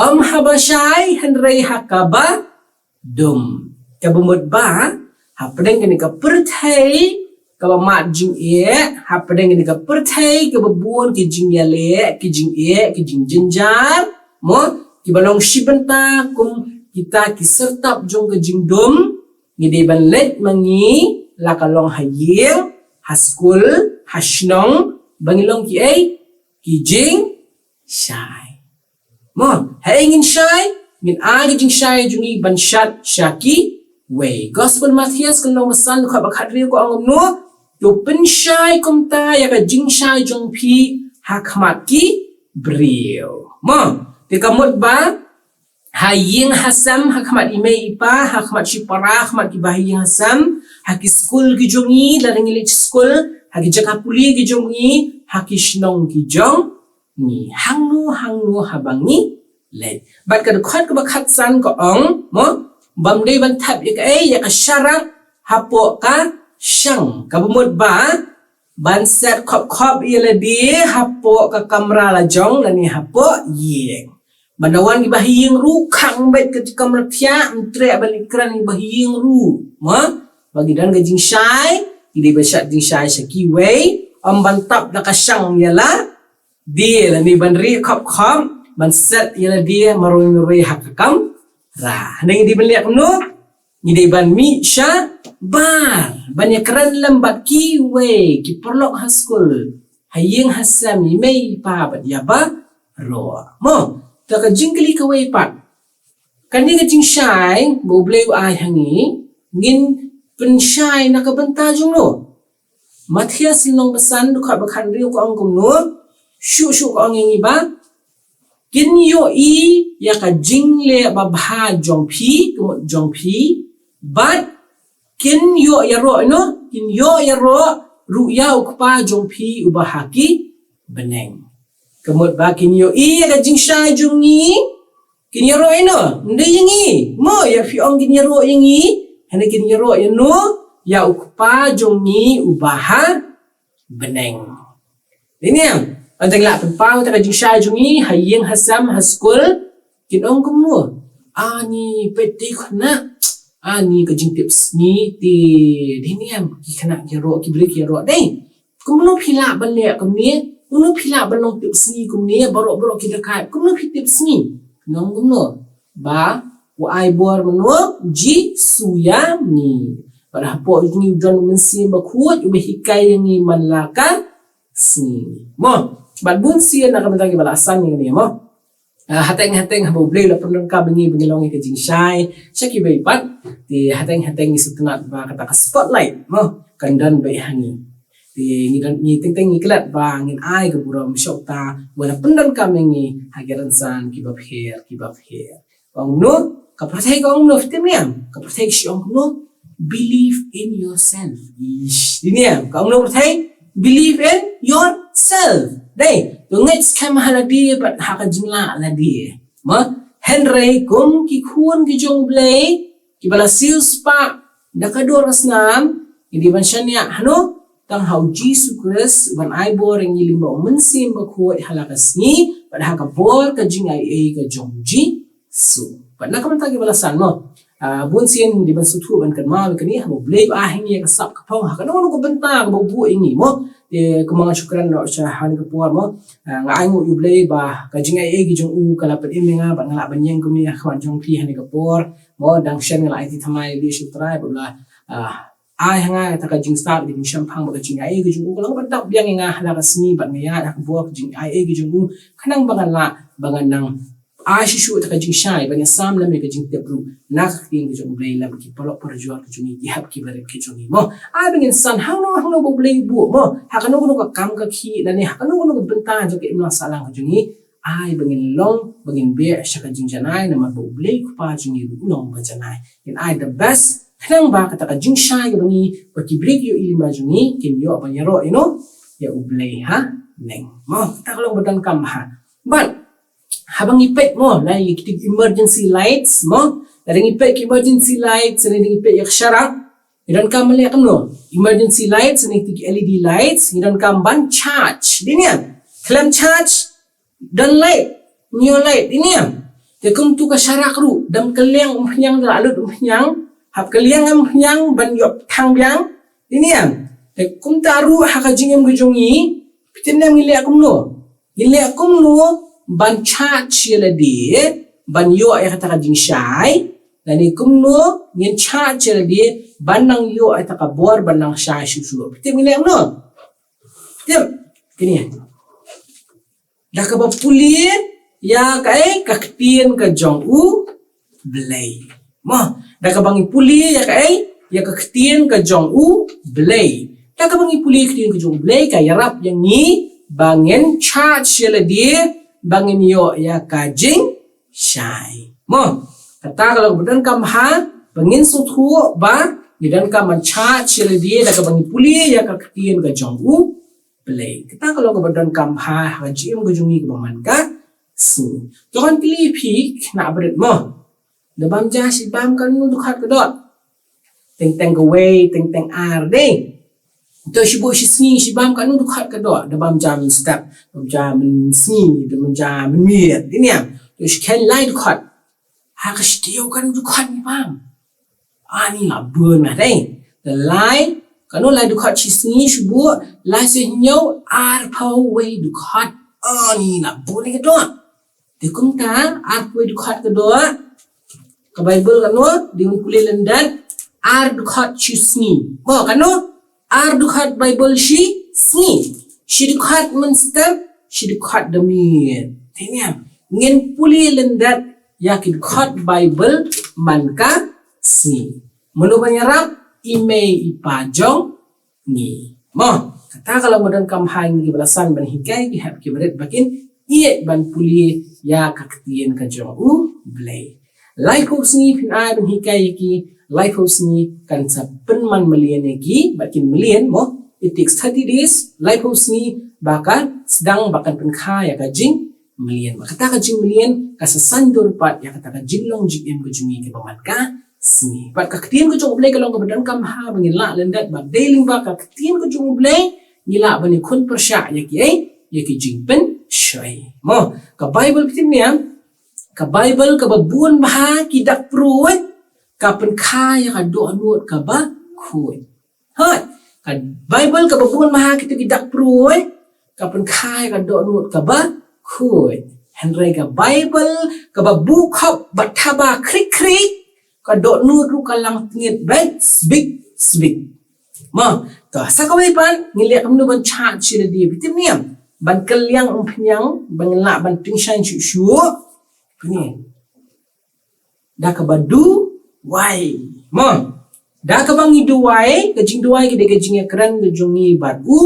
ym haba shai, hynrei ha kaba dum. Kaba mut ba, Hapdeng kane ka pyrthei kaba mad jingeh, hapdeng kane ka pyrthei kaba bun ki jingïaleh, ki jingeh, ki jingjynjar, mo, kiba long shi bynta kum kita ki syrtap jong ka jingdum, ngi dei ban leit ma ngi, la ka long ha ïing, ha skul, ha shnong, ba ngi long kiei, ki jingshai. Mo, haei ngin shai, ngin ai ka jingshai jong ngi ban shat sha kiwei. Gospel Mathaios ka lynnong ba san, dkhot ba khathynriew ka ong kumno, to pynshai kumta ïa ka jingshai jong phi ha khmat ki briew. Mo, te ka mut ba ha ïing ha sem, ha khmat i mei i pa, ha khmat shipara, ha khmat ki bahaïing hasem, ha ki skul ki jong ngi, lada ngi leit skul, ha ki jaka pule ki jong ngi, ha ki shnong ki jong ngi, hangno hangno haba ngi leit. Bad ka dkhot kaba khatsan ka ong, mo, bym dei ban thep ïa kaei, ïa ka sharak hapoh ka shang, kaba mut ba ban set khop khop ïa lade hapoh ka kamra la jong lane hapoh ïing. Ban da wan ki bahaïing ruh khang beit ka kamra thiah, ym treh ban leit kren ki bahaïing ruh, mo, ba ngi don ka jingshai, ngi dei ban shat jingshai sha kiwei, ym ban tap da ka shang ïa la de, lane ban rieh khop khop, ban set ïa lade marwei marwei ha ka kamra. Hynrei ngi dei ban leh kumno, ngi dei ban mih shabar ban ïakren lem bad kiwei, ki paralok ha skul, ha ïing ha sem, i mei i pa bad ïa baroh. Mo, te ka jingkylli kawei pat, kane ka jingshai ba U Blei u ai ha ngi, ngin pynshai na ka bynta jong no? Mathaios lynnong ba san, dkhot ba khathynriew ka ong kumno, shuh shuh ka ong ïa ngi ba kin ïohi ïa ka jingleh babha jong phi, ka mut jong phi, bad kin ïoh ïaroh, you know, kin ïoh ïaroh ruh ïa U Kpa jong phi uba ha ki bneng. Ka mut ba kin ïohi ïa ka jingshai jong ngi, kin ïaroh ïa no? Ym dei ïa ngi, mo, ïa phi ong kin ïaroh ïa ngi, hynrei kin ïaroh ïa no? Ïa U Kpa jong ngi uba ha bneng. Dei ne em? Haba ngi la pynpaw ïa ka jingshai jong ngi ha ïing ha sem ha skul, kin ong kumno? Ani, peit te khynnah, ani ka jingtip sngi te, dei ne em, ki khynnah ki ïaroh, ki briew ki ïaroh, dei. Kumno phi lah ban leh kumne? Kumno phi lah ban long tip sngi kumne? Baroh baroh ki da kait, kumno phi tip sngi? Kin ong kumno? Ba u ai bor mynno? U Jisu ïa ngi. Bad hapoh jong ngi u don u Mynsiem Bakhuid uba hikai ïa ngi man la ka sngi. Mo, bad bun sien na ka bynta kiba la san ïa kane, mo. Ah, hateng hateng haba U Blei u la pyndonkam ïa ngi ba ngin long ïa ka jingshai sha kiwei pat, te hateng hateng ngi sngewtynnat ba kata ka spotlight, mo, kan don beit ha ngi. Te ngi don, ngi teng teng ngi klet ba ngin ai ka burom sha uta uba la pyndonkam ïa ngi ha ki rynsan kiba pher kiba pher. Ka ong kumno? Ka pyrthei ka ong kumno, phi tip ne em? Ka pyrthei ka shu ong kumno? Believe in yourself. Ish, dei ne em? Ka ong kumno pyrthei? Believe in yourself. Dei, to ngeit skhem ha lade bad ha ka jinglah lade. Mo, hynrei kum ki khun ki jong U Blei, kiba la siewspah da ka dur ka snam, ngi dei ban shaniah hano? Tang ha U Jisu Khrist, uban ai bor ïa ngi lyngba U Mynsiem Bakhuid ha la ka sngi, bad ha ka bor ka jingaiei ka jong U Jisu. Bad na ka bynta kiba la san, mo, ah, bun sien ngi dei ban sngewthuh ban kynmaw ïa kane, haba U Blei u ai ha ngi ïa ka sap ka phong ha kano kano ka bynta kaba u buh ïa ngi, mo. Te kumba nga shu kren noh sha ha kane ka por, mo, ah, nga ainguh ïa U Blei ba ka jingaiei ka jong u ka la pynim ïa nga bad nga lah ban ïeng kumne ha khmat jong phi ha kane ka por, mo. Dang shen nga la aiti thymmai ïa U Blei, sha U Trai ba u la, ah, ai ha nga kata ka jingstad, ka jingshemphang bad ka jingaiei ka jong u, ka long ban tap biang ïa nga ha la ka sngi, bad nga ïaid ha ka bor ka jingaiei ka jong u, khnang ba ngan lah ba ngan nang ai shuh shuh ïa ka jingshai, ba ngan sam lem ïa ka jingtip ruh na ka ktien ka jong U Blei lem bad ki paralok parajor ka jong ngi, ki hep ki barit ka jong ngi, mo. Ai ba ngin san hangno hangno ba U Blei u buh, mo, ha kano kano ka kam ka khih lane ha kano kano ka bynta jong ka imlang sahlang ka jong ngi. Ai ba ngin long, ba ngin beh sha ka jingjanai, namar ba U Blei U Kpa jong ngi ruh u long ba janai. Ngin ai the best, khnang ba kata ka jingshai kaba ngi, ba ki briew ki ïohi lyngba jong ngi, kin ïoh ban ïaroh, you know, ïa U Blei ha neng, mo. Kata ka long ba donkam bha. Bad haba ngi peit, mo, na ïa ki emergency lights, mo, lada ngi peit ki emergency lights, lada ngi peit ïa ka sharak, ngi donkam ban leh kumno? Emergency lights, lane ki L E D lights, ngi donkam ban charge. Dei ne em? Khlem charge, don light, ñiew light, dei ne em? Te kumtu ka sharak ruh, dang kylleng umphniang, da la lut umphniang, Hap ka liang em pynïang ban ïoh thang biang. Ini em. Te kumta ruh ha ka jingim ka jong ngi. Phi tip ne em ngi leh kumno? Ngi leh kumno ban charge ïa lade ban ïoh ïa kata ka jingshai. Lane kumno ngin charge ïa lade ban nang ïoh ïa kata ka bor ban nang shai shuh shuh. Phi tip ngi leh kumno? Phi tip? Kine. Da kaba pule ïa kaei, ka ktien ka jong U Blei. Mo, da kaba ngi pule ïa kaei, ïa ka ktien ka jong U Blei. Da kaba ngi pule ïa ka ktien ka jong U Blei ka ïarap ïa ngi ba ngin charge ïa lade ba ngin ïoh ïa ka jingshai. Mo, kata ka long ba donkam ha ba ngin sngewthuh ba ngi donkam ban charge ïa lade da kaba ngi pule ïa ka ktien ka jong U Blei. Kata ka long kaba donkam ha, ha ka jingim ka jong ngi kaba man ka sngi. To ngan kylli phi khynnah barit mo. Da bam ja shi bam katno dkhot ka doh? Teng teng kawei, teng teng ar dei. To shi buh shi sngi shi bam katno dkhot ka doh? Da bam ja mynstep, da bam ja mynsngi, da bam ja mynmiet. Dei ne em? To shi kheiñ lai dkhot. Ha ka shi taïew katno dkhot ngi bam? Ani la bun na dei. Da lai, katno lai dkhot shi sngi shi buh, lai shi hynñiew arphew wei dkhot. Ani la bun ka doh. Te kumta arphew wei dkhot ka doh. Ka Baibl katno, dei un pule lyndet, ar dkhot shi sngi. Mo, katno? Ar dkhot Baibl shi sngi. Shi dkhot mynstep, shi dkhot da miet. Te ne em, ngin pule lyndet ïa ki dkhot Baibl man ka sngi. Mano ban ïarap? I mei i pa jong ngi. Mo, kata ka long ba donkam ha ngi kiba la san ban hikai ki hep ki barit ba kin ïeit ban pule ïa ka ktien ka jong U Blei. Laiphew sngi phin ai ban hikai ïa ki, laiphew sngi kan sa pynman mlien ïa ki, ba kin mlien mo. It takes thirty days, laiphew sngi ba kan sdang ba kan pynkha ïa ka jingmlien. Ba kata ka jingmlien ka sa saiñdur pat ïa kata ka jinglong jingim ka jong ngi kaba man ka sngi. Bad ka ktien ka jong U Blei ka long kaba donkam ha ba ngin lah lyndet ba dei lyngba ka ktien ka jong U Blei ngi lah ban ïakhun pyrshah ïa ki ei, ïa ki jingpynshoi. Mo, ka Baibl phi tip ne em, ka Baibl kaba bun bha ki dak pruid ka pynkha ïa ka dohnud kaba khuid. Hooid, ka Baibl kaba bun bha kito ki dak pruid ka pynkha ïa ka dohnud kaba khuid. Hynrei ka Baibl kaba buh khop bad thaba khrik khrik, ka dohnud ruh ka lang tngit beit sbik sbik. Mo, to sa kawei pat ngin leh kumno ban charge ïa lade, phi tip ne em? Ban kylliang umphniang, ban lah ban tyngshaiñ shuh shuh. Phi ne? Da kaba duwai. Mo, da kaba ngi duwai, ka jingduwai ka dei ka jingïakren ka jong ngi bad U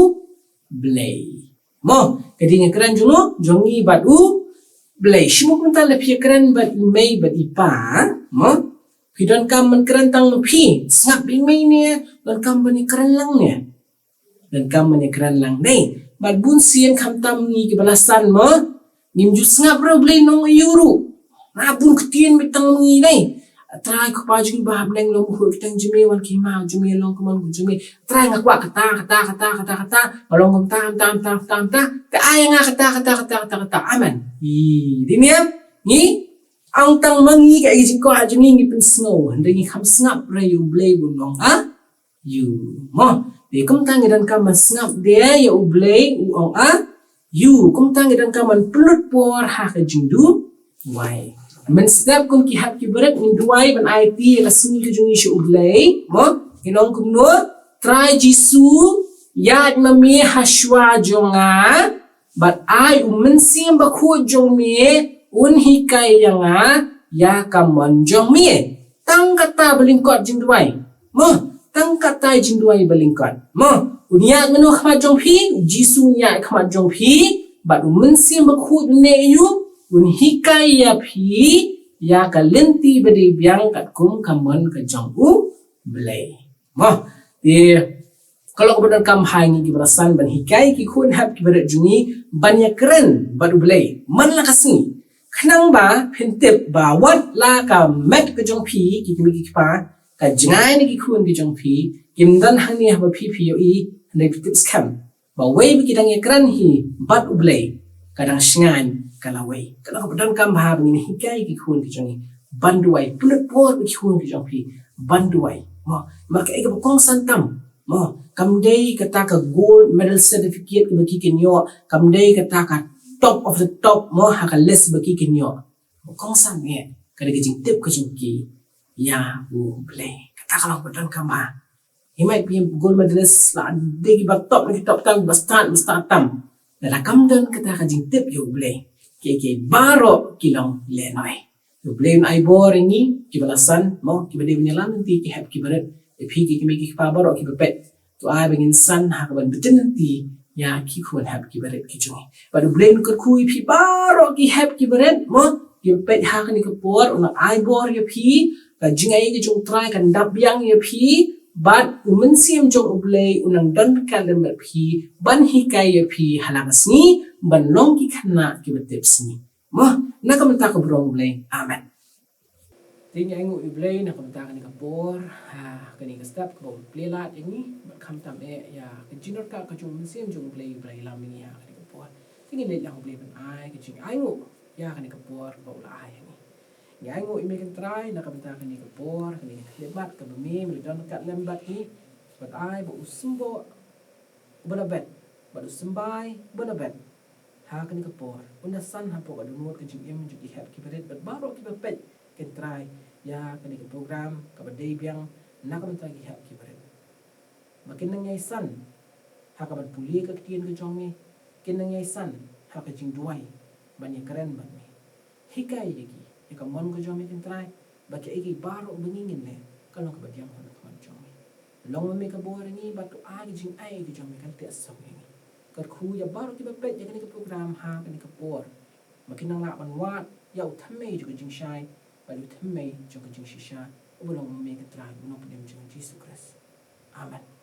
Blei. Mo, ka jingïakren jong ngi, jong ngi bad U Blei. Shim mynta lada phi ïakren bad i mei bad i pa, mo, phi donkam ban kren tang ma phi? Sngap ïa i mei ne, donkam ban ïakren lang ne? Donkam ban ïakren lang dei. Bad bun sien khamtam ngi kiba la san mo, ngim ju sngap ruh U Blei nong aïu ruh. Na bun ktien beit tang ma ngi dei. Trai Kpa jong ngi ba ha bneng, long bakhuid ka kyrteng jong me, wan ka hima jong me, long ka mon ka jong me. Trai nga kwah kata, kata, kata, kata, kata. Ba long kumta, kumta, kumta, kumta, kumta. Phi ai ïa nga kata, kata, kata, kata, kata. Amen. Ï, dei ne em? Ngi ong tang ma ngi ka jingkwah jong ngi, ngi pynsngew. Hynrei ngi kham sngap ruh ïa U Blei ba u ong a ïu. Mo, dei kumta ngi donkam ban sngap de ïa U Blei u ong a ïu. Kumta ngi donkam ban pynlut por ha ka jingduwai. Mynstep kum ki hep ki barit ngin duwai ban aiti ïa ka sngi ka jong ngi sha U Blei. Mo, ngin ong kumno? Trai Jisu, ïaid ma me ha shuwa jong nga, bad ai U Mynsiem Bakhuid jong me un hikai ïa nga ïa ka mon jong me. Tang kata ba lyngkot jingduwai. Mo, tang kata jingduwai ba lyngkot. Mo, un ïaid mynno ha khmat jong phi? U Jisu un ïaid ha khmat jong phi, bad U Mynsiem Bakhuid un leh aïu? Un hikai ïa phi ïa ka lynti ba dei biang katkum ka mon ka jong U Blei. Mo, te ka long kaba donkam ha ngi kiba la san ban hikai ki khun hep ki barit jong ngi ban ïakren bad U Blei man la ka sngi. Khnang ba phin tip ba wat la ka met ka jong phi, ki kmie ki kpa, ka jngai na ki khun ki jong phi, kim don hangne haba phi phi ïohi, hynrei phi tip skhem ba wei ba ki dang ïakren hi bad U Blei, ka dang shngaiñ ka lawei. Ka long kaba donkam bha ba ngin hikai ki khun ki jong ngi. ban duwai. Pynlut por bad ki khun ki jong phi ban duwai. Mo, namar kaei kaba kongsan tam, mo, kam dei kata ka gold medal certificate kaba ki kin ïoh, kam dei kata ka top of the top, mo, ha ka list ba ki kin ïoh. Kongsan eh ka dei ka jingtip ka jong ki ïa U Blei. Kata ka long ba donkam bha. Hi, mait phi gold medalist, la dei kiba top na ki top tam, ba stad ba stad tam, lada kam don kata ka jingtip ïa U Blei, kiei kiei baroh ki long lehnoh. U Blei un ai bor ïa ngi kiba la san, mo, kiba dei ban ïalam lynti ki hep ki barit. Ïa phi ki kmie ki kpa baroh kiba peit, to ai ba ngin san ha kaban btin lynti ïa ki khun hep ki barit ki jong ngi. Bad U Blei un kyrkhu ïa phi baroh ki hep ki barit, mo, kiba peit ha kane ka por, un ai bor ïa phi, ka jingaiei ka jong U Trai kan dap biang ïa phi, bad U Mynsiem jong U Blei un nang don ryngkat lem bad phi ban hikai ïa phi ha la ka sngi ban long ki khynnah kiba tipsngi. Mo, na ka bynta ka burom U Blei. Amen. Te ngi ainguh ïa U Blei na ka bynta kane ka por, ha kane ka step kaba u plie lad ïa ngi, bad khamtam eh ïa ka jingryngkat ka jong U Mynsiem jong U Blei, U Blei ïalam ïa ngi ha kane ka por. Te ngi leit lang U Blei ban ai ka jingainguh ïa kane ka por ba u la ai ïa ngi. Ngi ainguh ïa me ko Trai na ka bynta kane ka por, kane ka khyllipmat kaba me, me la don ryngkat lem bad ngi. Bad ai ba u symboh uba la bet, bad u symbai uba la bet ha kane ka por un da san hapoh ka dohnud ka jingim jong ki hep ki barit bad baroh kiba peit, ko Trai, ïa kane ka program kaba dei biang na ka bynta ki hep ki barit. Ba kin nang ïai san ha kaban pule ka ktien ka jong me, kin nang ïai san ha ka jingduwai ban ïakren bad me. Hikai ïa ki ïa ka mon ka jong me ko Trai, ba kiei kiei baroh ba ngi ngin leh kan long kaba biang ha khmat jong me. Long ma me ka bor ïa ngi bad to ai ka jingai ka jong me kan teh song ïa ngi. Kyrkhu ïa baroh kiba peit ïa kane ka program ha kane ka por, ba kin nang lah ban wad ïa u thymmei jong ka jingshai bad u thymmei jong ka jingshisha, uba long ma me ko Trai, u Nongpynim jong ngi Jisu Khrist. Amen.